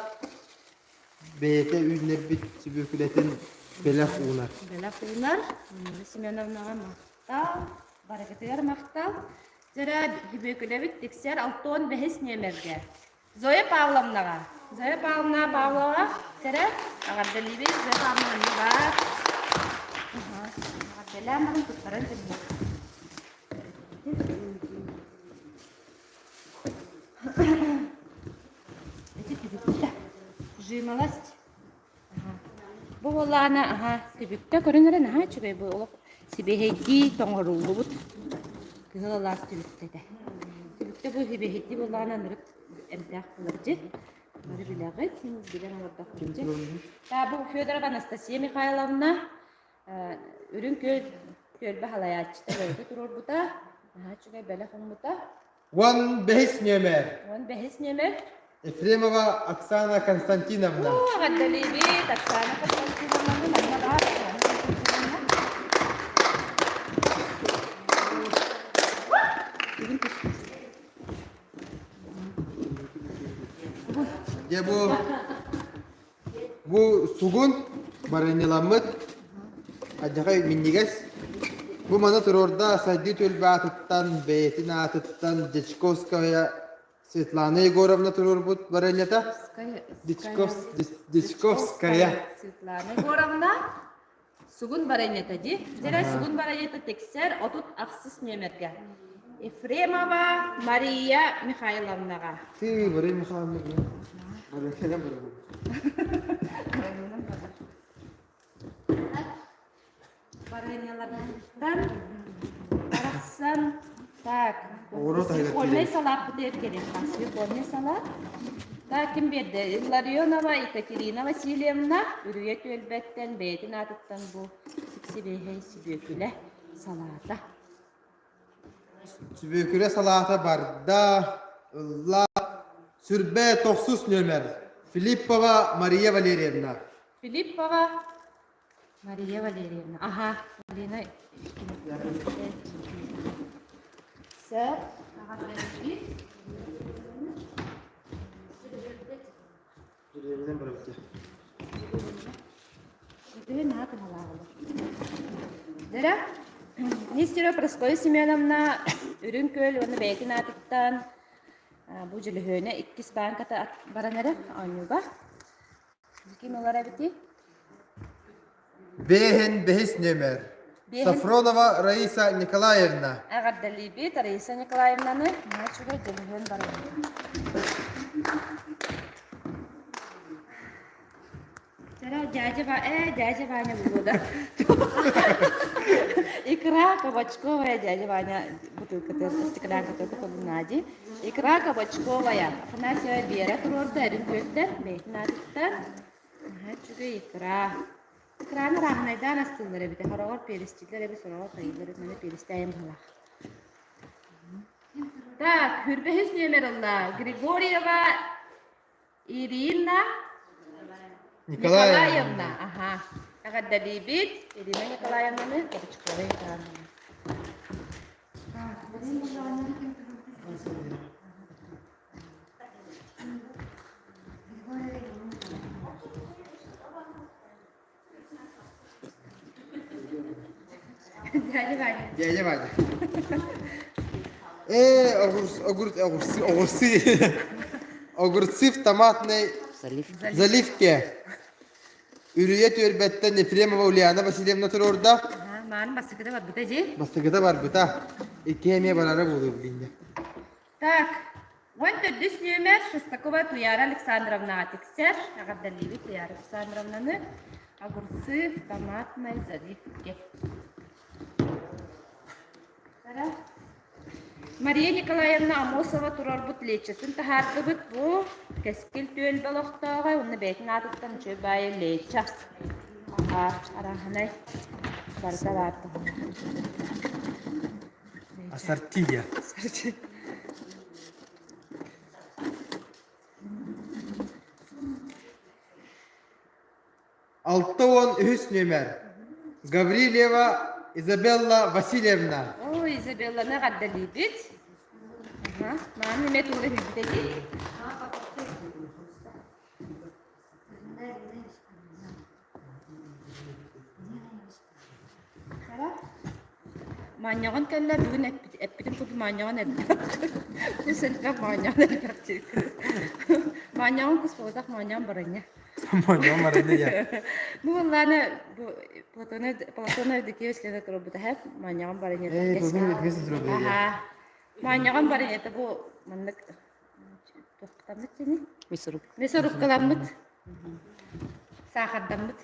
бэйэтэ үүннэрбит сүбүөкүлэтин бэлэх уунар. Бэлэх уунар. Венера Семеновнаҕа махтал, барыгытыгар махтал. Дьэрэ сүбүөкүлэбит тиксэр 65 нүөмэргэ. Зоя Павловнаҕа. Зоя Павловна Павлова сэрэ эҕэрдэлиибит. Зоя Павловна манна баар. Эҕэрдэлээн баран туттаран кэллэ. Ити түбүктэ. Жимолость. Бу буоллаҕына аһа түбүктэ көрөн эрэ наһаа үчүгэй бу олох сибиэһэйдии тоҥоруллубут кыһыл алаас түбүктэ этэ. Түбүктэ бу сибиэһэйдии буоллаҕына ынырык эмтээх буолар дьи. Бары билэҕит, билэн олордохпут дьи. Та бу Федорова Анастасия Михайловна Үрүҥ Күөл түөлбэ салайааччыта бэйэтэ туруорбута, наһаа үчүгэй бэлэх ууммута. Уон бэһис нүөмэр. Уон бэһис нүөмэр. Ефремова Оксана Константиновна. Эҕэрдэлиибит Оксана Константиновнаны манна баар Оксана Константиновна. Дьэ бу бу сугун барыньыламмыт адьаҕай минньигэс. Бу маны туруорда Сайдыы түөлбэ аатыттан, бэйэтин аатыттан Дьячковская Светлана Егоровна туруорбут барыанньата. Дьячковская. Светлана Егоровна Сугун барыанньата дии. Дьэрэ сугун барыанньата тиксэр 36 нүөмэргэ. Ефремова Мария Михайловнаҕа. Ты, Мария Михайловна. Барыанньанан барабын. Барыанньаларыттан барахсан так Оҕуруот аһыгар свекольнай киирэн. салааппытыгар кэлиэххэ. Свекольнай салаат. Так, ким биэрдэ? Илларионова Екатерина Васильевна Үрүйэ түөлбэттэн бэйэтин аатыттан бу сип-сибиэһэй сүбүөкүлэ салаата. Сүбүөкүлэ салаата барда, ылла. Сүрбэ тохсус нүөмэр. Филиппова Мария Валерьевна. Филиппова Мария Валерьевна. Аха, Лена Сөп. Дөрө, Нестерова Прасковья Семеновна Үрүҥ Күөл уонна бэйэтин аатыттан бу дьөлөһүөнэ иккис бааҥката баран эрэ оонньууга. Ким ылар эбитий? Бэһин бэһис нүөмэр. Сафронова Раиса Николаевна. Эҕэрдэлиибит Раиса Николаевнаны. Наһаа үчүгэй дьөлөһүөн баран. Чара дядя Ва дядя Ваня буолуо Икра кабачковая дядя Ваня бутылкатын стеклянкатын кутулунаа дии. Икра кабачковая. Афанасьева Биэрэ туруорда эрин күөлтэн, бэйэтин аатыттан. Наһаа үчүгэй икра. Икраны ырааһынайдаан астыыллар эбит. Хороҕор перестииллэр эбит, сороҕор хайыыллар эбит. Маны перестээйим быһалаах. Так, хүрбэһис нүөмэр ылла. Григорьева Ирина Николаевна. Аха. Эҕэрдэлиибит Ирина Николаевнаны Кабачкова Ивановна. Дядя Ваня. Дядя Ваня. Э, огурцы, огурцы, огурцы, огурцы. Огурцы в томатной заливке. Үрүйэ түөрбэттэн Ефремова Ульяна Васильевна туруорда. Мааны бастакыта барбыта дии. Бастакыта барбыта. Икки эмиэ барара буолуо билиннэ. Так, уон төрдүс нүөмэр Шестакова Туяра Александровнаҕа тиксэр. Эҕэрдэлиибит Туяра Александровнаны. Огурцы в томатной заливке. Мария Николаевна Амосова турарбыт лечетин таһаардыбыт. Бу Кэскил түөлбэ олохтооҕо уонна бэйэтин аатыттан үчүгэй баайы леча. Арааһынай барыта баар Ассортия. 63 нүөмэр. Гаврильева Изабелла Васильевна. Ой, Изабелланы эҕэрдэлиибит. Мааны эмиэ тугу да билбитэ дии. Маанньаҕын кэллэ бүгүн эппитим курдук маанньаҕын элбэх. Кус элбэх, маанньаҕын элбэх диэбит. Маанньаҕын кус буолбатах, маанньаҕын баранньа. Маанньаҕын баранньа диэн. Бу буоллаана бу Платона Платона Евдокиевич Лена турбута һэп маанньаҕын баранньа. Ээ, Платон Евдокиевич турбута. Аха. Маанньаҕын баранньата бу маннык туохтаммыт дьини? Мясорубка. Мясорубкаламмыт. Саахардаммыт.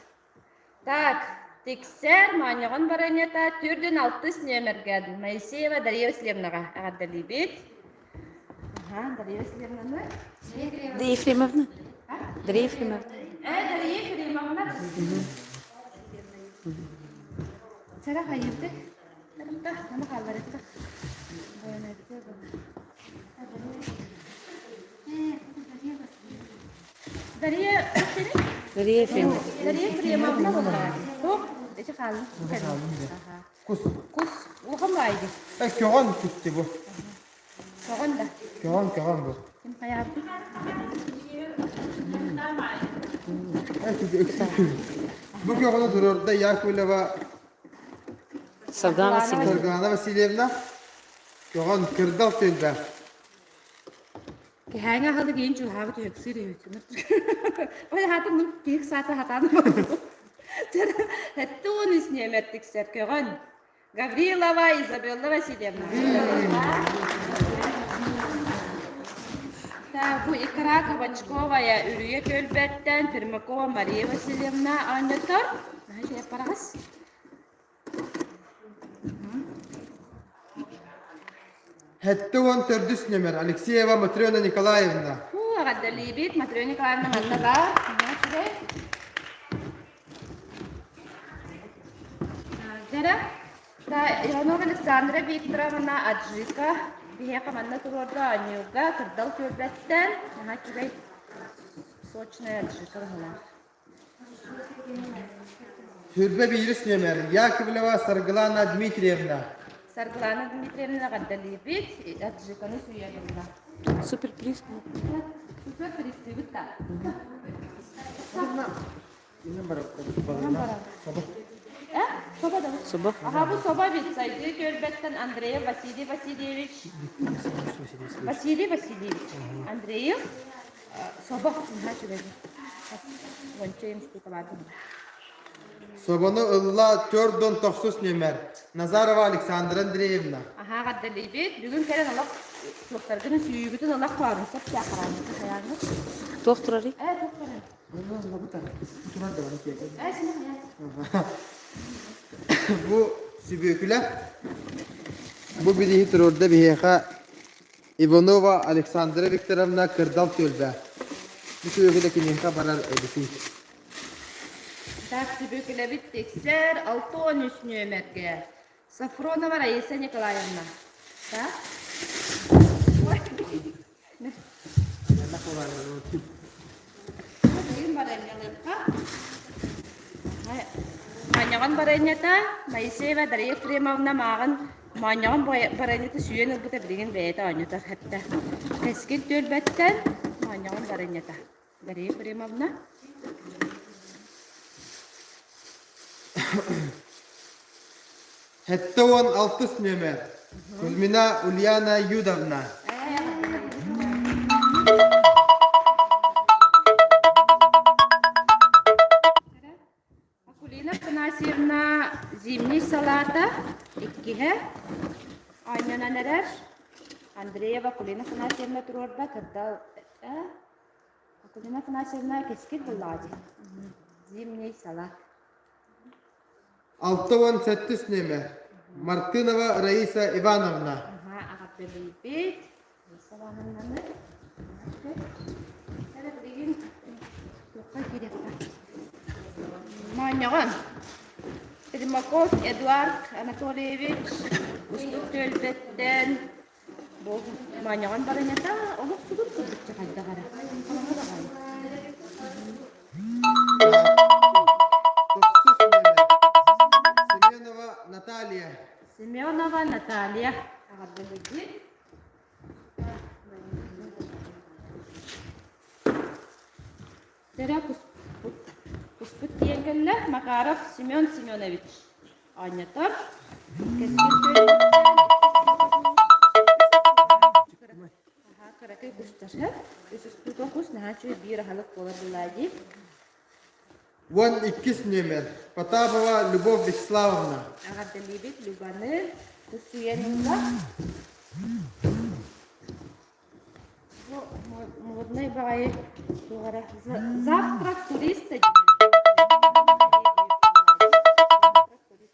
Так, тиксэр моонньоҕон барыанньата төрдүн алтыс нүөмэргэ Моисеева Дария Васильевнаҕа эҕэрдэлиибит. Аха, Дария Васильевнаны. Дария Ефремовна. Дария Ефремовна. Э, Дария Ефремовна. Сара хайыырдык? Аны хаалларыттах. Дария Дария Ефремовна. Дария Ефремовна буолар. Туох? Эчи хаалын. Кус. Кус. Улахан баайды. Э, көҕөн кусти бу. Көҕөн да. Көҕөн, көҕөн бу. Ким хайаабыт? Бу көҕөнү турорда Яковлева Саргана Васильевна. Саргана Васильевна. Көҕөн кырдал түөлбэ. Кэһээҥи аһылык иин чугаһаабыт үһүксүүр үһүксүнэр. Ой, хаатын ну киһик саата хатаан Хэттуун үс нүөмэр тиксэр көҕөн. Гаврилова Изабелла Васильевна. Так, бу икра Кабачковая Үрүйэ Көлбөттөн Пермакова Мария Васильевна оонньотор. Наһаа параҕас. 74 нүөмэр Алексеева Матрена Николаевна. Фу, эҕэрдэлиибит Матрена Николаевна манна баар. Үчүгэй. Дьэрэ, Иванова Александра Викторовна Аджика биһиэхэ манна туруорда оонньууга кырдал түөлбэттэн наһаа үчүгэй сочная аджика быһыылаах. Сүрбэ биирис нүөмэр Яковлева Саргылана Дмитриевна. Саргылана Дмитриевна эҕэрдэлиибит, аджиканы сүүйэн ылла. Суперприз. Суперпризтыыбыт да. Э, собо да. Собо. Аха, бу собо бит сайдыы түөлбэттэн Андреев Василий Васильевич. Василий Васильевич Андреев собо наһаа үчүгэй. Уонча штука баар. Собону ылла 49 нүөмэр Назарова Александра Андреевна. Аха, эҕэрдэлиибит. Бүгүн кэлэн олох туохтаргын сүүйүгүтүн олох хоорун сөп саахараанныкы хайааҥҥыт. Туох турарый? Ээ, туох турар? Ээ, сине хайаа. Бу сүбүөкүлэ бу билиһи туруорда биһиэхэ Иванова Александра Викторовна Кырдал түөлбэ. Бу сүбүөкүлэ киниэхэ барар эбитий. Так, сүбүөкүлэбит тиксэр 63 нүөмэргэ. Сафронова Раиса Николаевна. Так? Бүгүн барыанньалыахха. Моонньоҕон барыанньата Моисеева Дария Ефремовна мааҕын моонньоҕон барыанньата сүүйэн ылбыта билигин бэйэтэ оонньотор хэттэ. Кэскил түөлбэттэн моонньоҕон барыанньата. Дария Ефремовна. 76 нүөмэр Кузьмина Ульяна Юдовна. Акулина Афанасьевна зимний салата иккиһэ оонньонон эрэр. Андреева Акулина Афанасьевна туруорда кырдал Акулина Афанасьевна кэскил буллаҕа дии. Зимний салат. 67 нүөмэр Мартынова Раиса Ивановна. Аха, аҕардылыйбыт. Раиса Ивановнаны. Эрэ билигин туохха киириэххэ? Моонньоҕон. Примаков Эдуард Анатольевич Устук түөлбэттэн Бу моонньоҕон барыҥата олох сугун курдукча хайдах эрэ. Хараҥа баҕайы. Тохсус нүөмэр Семенова Наталья. Семенова Наталья. Эҕэрдэлиигит. Дэрэ куспут, куспут тиийэн кэллэ. Макаров Семен Семенович оонньотор. Кэскил Аһаа, кыракый кустар. Үс устука кус наһаа үчүгэй биир аһылык буолар буоллаа дии. 12 нүөмэр Потапова Любовь Вячеславовна. Эҕэрдэлиибит Любаны кус сүйэн ылла. Бу моднай баҕайы туох эрэ завтрак туриста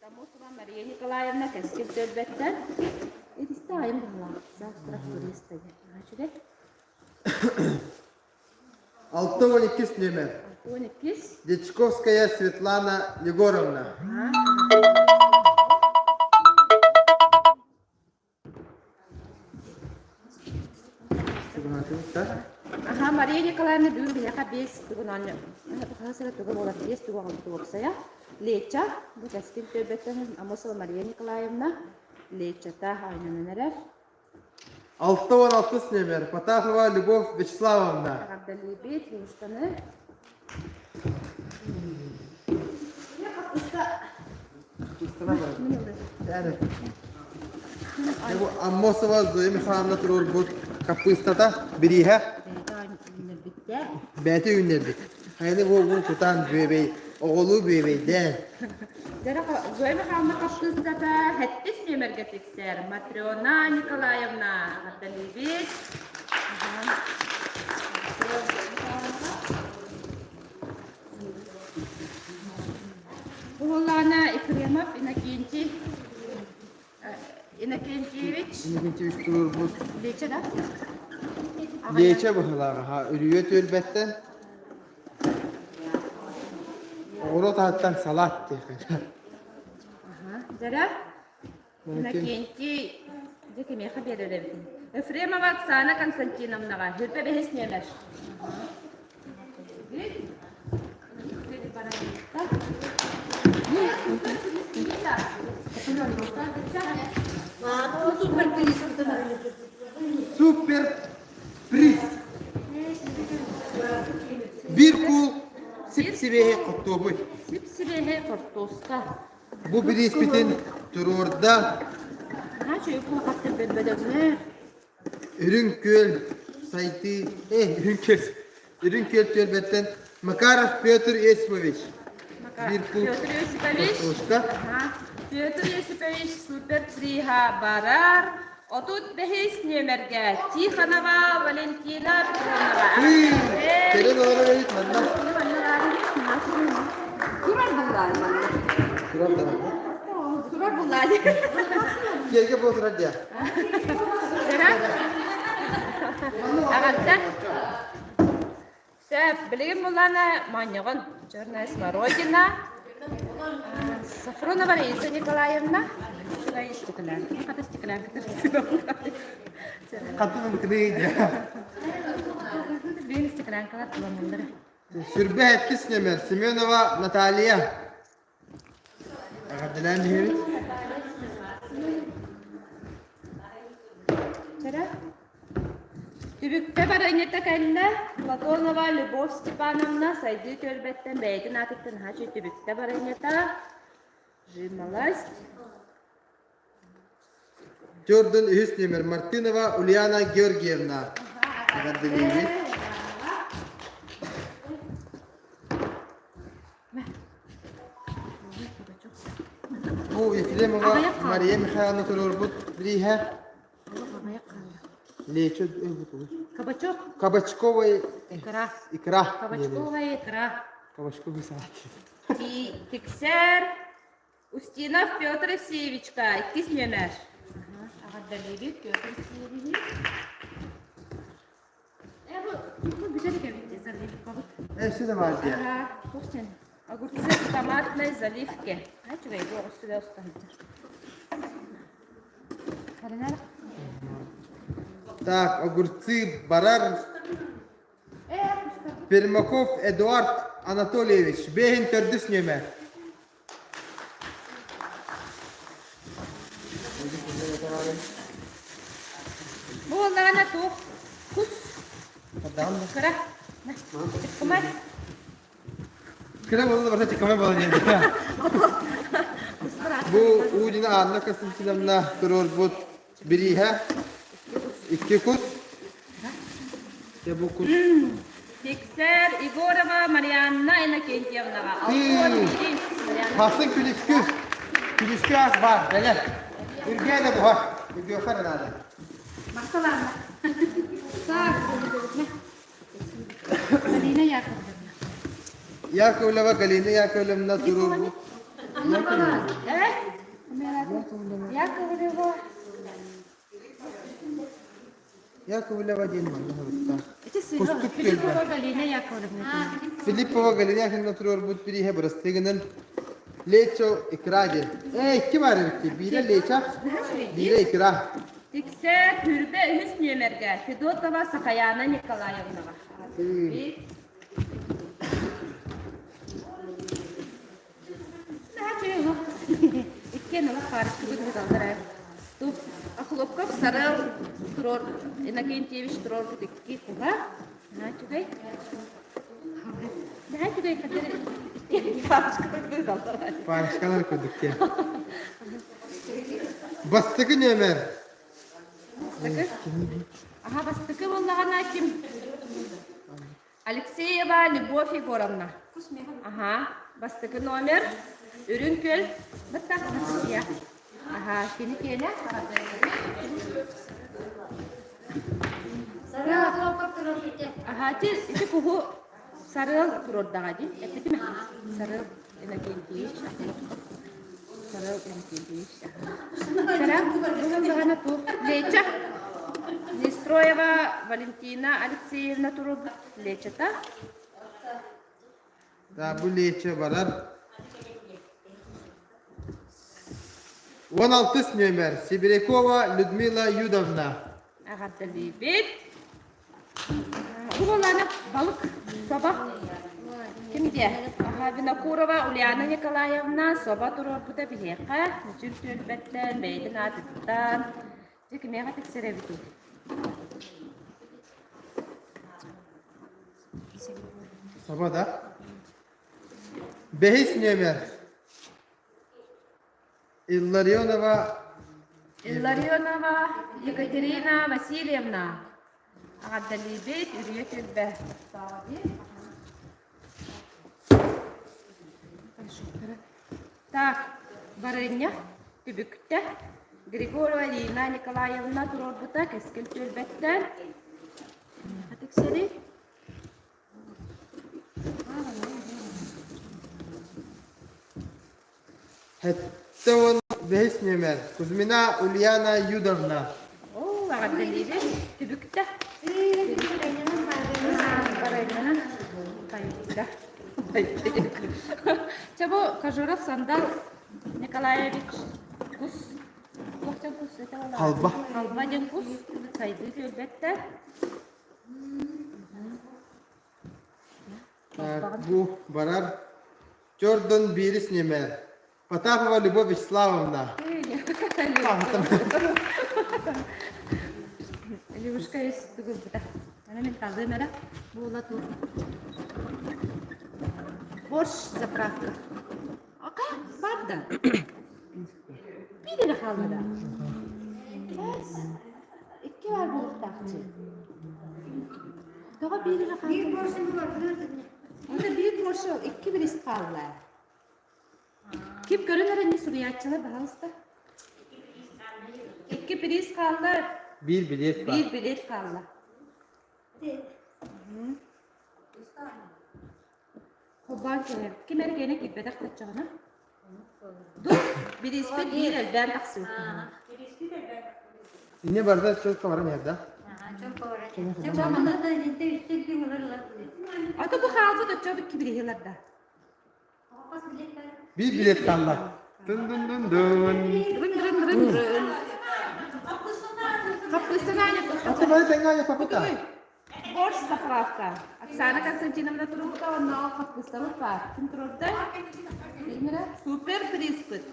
Амосова Мария Николаевна кэскил түөлбэттэн итистэ айым быһылаах завтрак туриста диэн үчүгэй 62 нүөмэр 62 Дьячковская Светлана Егоровна. Аха, Мария Николаевна бүгүн биһиэхэ биэс тугун оонньо хас эрэ туга буолар биэс тугу оҥорбут уопсайа. Леча, бу кэскил түөлбэттэн Амосова Мария Николаевна Лечата оонньонон эрэр. 66 номер Потапова Любовь Вячеславовна. Эҕэрдэлиибит Луушканы. Бу Аммосова Зоя Михайловна туруорбут хаппыыстата бирииһэ бэйэтэ үүннэрбит. Хайаны буолбун кутан бүөбэй, оҕолуу бүөбэйдээн. Зоя Михайловна хаппыыстата сэттис нүөмэргэ тиксэр. Матрена Николаевна эҕэрдэлиибит. Уһуллаҕына Ефремов Иннокентий Иннокентьевич Иннокентьевич туруорбут Леча да? Леча быһылааҕа үрүйэ түөлбэттэн оҕуруот аһыттан салаат диэххэ. Дьэрэ Иннокентий дьэ кимиэхэ биэрэр эбитин? Ефремова Оксана Константиновнаҕа хүрпэ бэһис нүөмэр. Супер приз! Биир куул сип-сибиэһэй хортуопуй. Сип-сибиэһэй хортуоска. Бу бирииспитин туруорда Үрүҥ Күөл сайдыы Үрүҥ Күөл Үрүҥ Күөл түөлбэттэн Макаров Петр Есипович. Петр Есипович. Петр Есипович супер приһа барар. 35 нүөмэргэ Тихонова Валентина Петровнаҕа. Кэлэн олорор эбит манна. Турар буллаан манна. Турар да. Турар буллаан. Киэргэ буо турар диэ. Аҕатта. Сөп, билигин буллаана моонньоҕон Черная смородина, Сафронова Раиса Николаевна, үчүгэй стеклянка, хата стеклянка Хатын кыдыы Биир стеклянкалар туламмыллар. Сүрбэ эттис нөмер Семенова Наталья. Эҕэрдэлээн иһэбит. Түбүктэ барыанньата кэллэ. Платонова Любовь Степановна сайдыы түөлбэттэн бэйэтин аатыттан наһаа үчүгэй түбүктэ барыанньата. Жимолость. Төрдүн үһүс нүөмэр Мартынова Ульяна Георгиевна. Эҕэрдэлиибит. Бу Ефремова Мария Михайловна туруорбут бирииһэ. Лечо Кабачок. Кабачковая икра. Икра. Кабачковая икра. Кабачковый салат. Тиксэр Устинов Петр Евсеевичка иккис нүөмэр. Аҕардалыыбыт Петр Евсеевич. Э, бу бу бүтэр эбит заливкабыт. Э, сюда бар дия. Ага, туох Огурцы в томатной заливке. А, үчүгэй, бу оҕус уста сылдьар. Так, огурцы барар Пермаков Эдуард Анатольевич, бэһин төрдүс нүөмэр. Бу буоллаҕына туох кус кыра чыккымай Кыра буолла барыта чыккымай буолан диэн. Бу Удина Анна Константиновна туруорбут бирииһэ икки кус. Дьэ бу кус Тиксэр Егорова Марианна Иннокентьевнаҕа 61 Хасын күнүскү күнүскү ас баар бэлэм. Үргээ да буһар. Үргүөххэ эрэ наада. Махталаанна. Так, Галина Яковлевна. Яковлева Галина Яковлевна туруорбут. Э? Яковлева. Яковлева диэн манна сырытта. Ити Кустук Филиппова түөлбэ. Галина Яковлевна. Филиппова Галина Яковлевна туруорбут бирииһэ бырастыы Лечо икра диэн. Ээ, икки баар эбит дии. Биирэ лечо, биирэ икра. Тиксэр 23 нүөмэргэ Федотова Сахаяна Николаевнаҕа. Иккиэн олох паарычкыбыт ыыталлар ээ. Охлопков Сарыал туруор Иннокентьевич туруорбут икки куһа. Наһаа үчүгэй. Наһаа үчүгэй икки паарычкабыт ыыталлар. Паарычкалар курдук диэн. Бастакы нүөмэр. Бастакы? Аха бастакы буоллаҕына ким? Алексеева Любовь Егоровна. Аха, бастакы номер. Үрүҥ күөл. Бытта. Аха, кини киэнэ. Аха, ити куһу Сарыал туруордаҕа дии. Эппитим Сарыал Иннокентьевич. Сарыал Иннокентьевич. Сарыал быһыллаҕына туох Леча. Нестроева Валентина Алексеевна туруорбут Лечата. Да, бу Леча барар. 16 нүөмэр Сибирякова Людмила Юдовна. Эҕэрдэлиибит. Уолана балык соба ким диэ? Аха, Винокурова Ульяна Николаевна соба туруорбута биһиэхэ Мүчүр түөлбэттэн бэйэтин аатыттан дьэ кимиэхэ тиксэр эбитий? Соба да? Бэһис нүөмэр Илларионова Илларионова Екатерина Васильевна Аҕардалиибит Үрүйэ түөлбэ Так, барыанньа түбүктэ Григорьева Ирина Николаевна туруорбута Кэскил түөлбэттэн тиксэрий. 75 нүөмэр Кузьмина Ульяна Юдовна. Оо, эҕэрдэлиибин. Түбүктэ. Барыанньанан байда. Чэ бу Кожуров Сандал Николаевич кус туох диэн кус этэ ол Халба. Халба диэн кус сайдыы түөлбэттэр. Бу барар Чордон биирис нүөмэр Потапова Любовь Вячеславовна. Левушка есть тугулбута. Ана мен талдым эрэ. Буола тур. Борщ заправка. Ака, бар да. Биир эрэ хаалла да. Икки бар буолуохтаахчы. Тоҕо биир эрэ хаалла? Биир порция булар. Онно биир порция икки бирист хаалла. Ким көрөн эрэ не суруйааччылар, баһаалыста. Икки приз хаалла. Биир билет бар. Биир билет хаалла. Холбоон кэлэр. Ким эрэ киэнэ киирбэтэх таччаҕына. Ду, бирииспит биир элбээн тахсыы. Инне барда чөккө баран иһэр да? Ата бу хаалбыт оччо кибириһилар да. Биир билет хаалла. Дын-дын-дын-дын. Дырын-дырын-дырын-дырын. Хаппыыстан аанньа Ата бары тэҥҥэ аанньа папыта. Борщ заправка. Оксана Константиновна туруорда, онно хаппыыстабыт баар. Ким туруорда? Супер приспыт.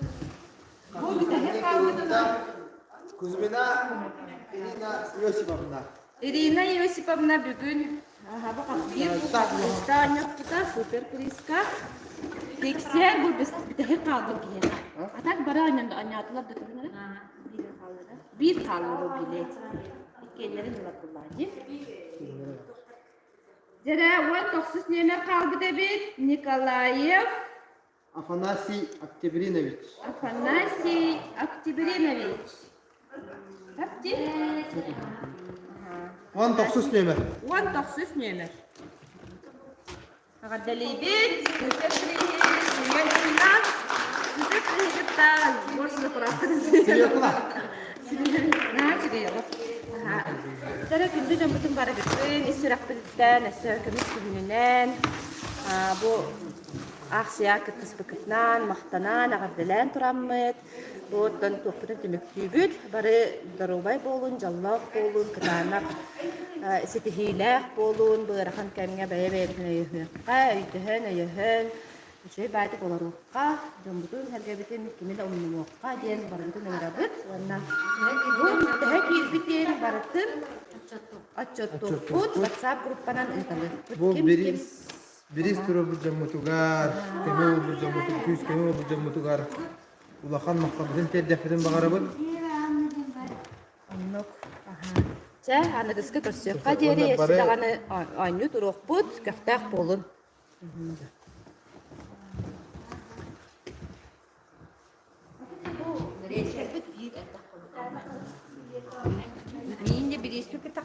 Бу бүтэһик хаалбытына Кузьмина Ирина Иосифовна. Ирина Иосиповна бүгүн биир хаппыыста оонньоппута супер приска. Тиксэр бу бүтэһик хаалбыт киһиэхэ. А так бары оонньоотулар да тугунара? Биир хаалла бу билет. Иккиэннэрин ылар дии. Дьэрэ 19 нүөмэр хаалбыт эбит. Николаев Афанасий Октябринович. Афанасий Октябринович. Тапти. 19 нүөмэр. 19 нүөмэр. Эҕэрдэлиибит! Супер приз! Үйэн уйна! Супер приз Больше заправка. Свекла. Наһаа үчүгэй олох. Тара күндү дьоммутун барыгытын ис сүрэхпититтэн өссө көмүс күһүнүнэн бу аахсыйа кыттыспыкытынан махтанан эҕэрдэлээн тураммыт. Оттон туохпутун түмүктүүбүт. Бары доруобай буолун, дьоллоох буолун, кытаанах ситиһиилээх буолун, быарахан кэмҥэ бэйэ-бэйэбитин өйөһүөххэ, өйдөһөн, өйөһөн, үчүгэй баайдык олоруохха, дьоммутун-сэргэбитин кими да умнумуохха диэн барыбытын ыҥырабыт уонна бу төһө киирбитин барытын отчуоттуохпут, WhatsApp группанан ыыталыахпыт. Бу Ким ким бириис туруорбут дьоммутугар, көмө буолбут дьоммутугар, күүс-көмө буолбут дьоммутугар улахан махталбытын тиэрдэхпитин баҕарабыт. Оннук. Чэ, аныгыскы көрсүөххэ диэри өссө даҕаны оонньуу туруохпут, көхтөөх буолун. Миин де бирииспи кытта.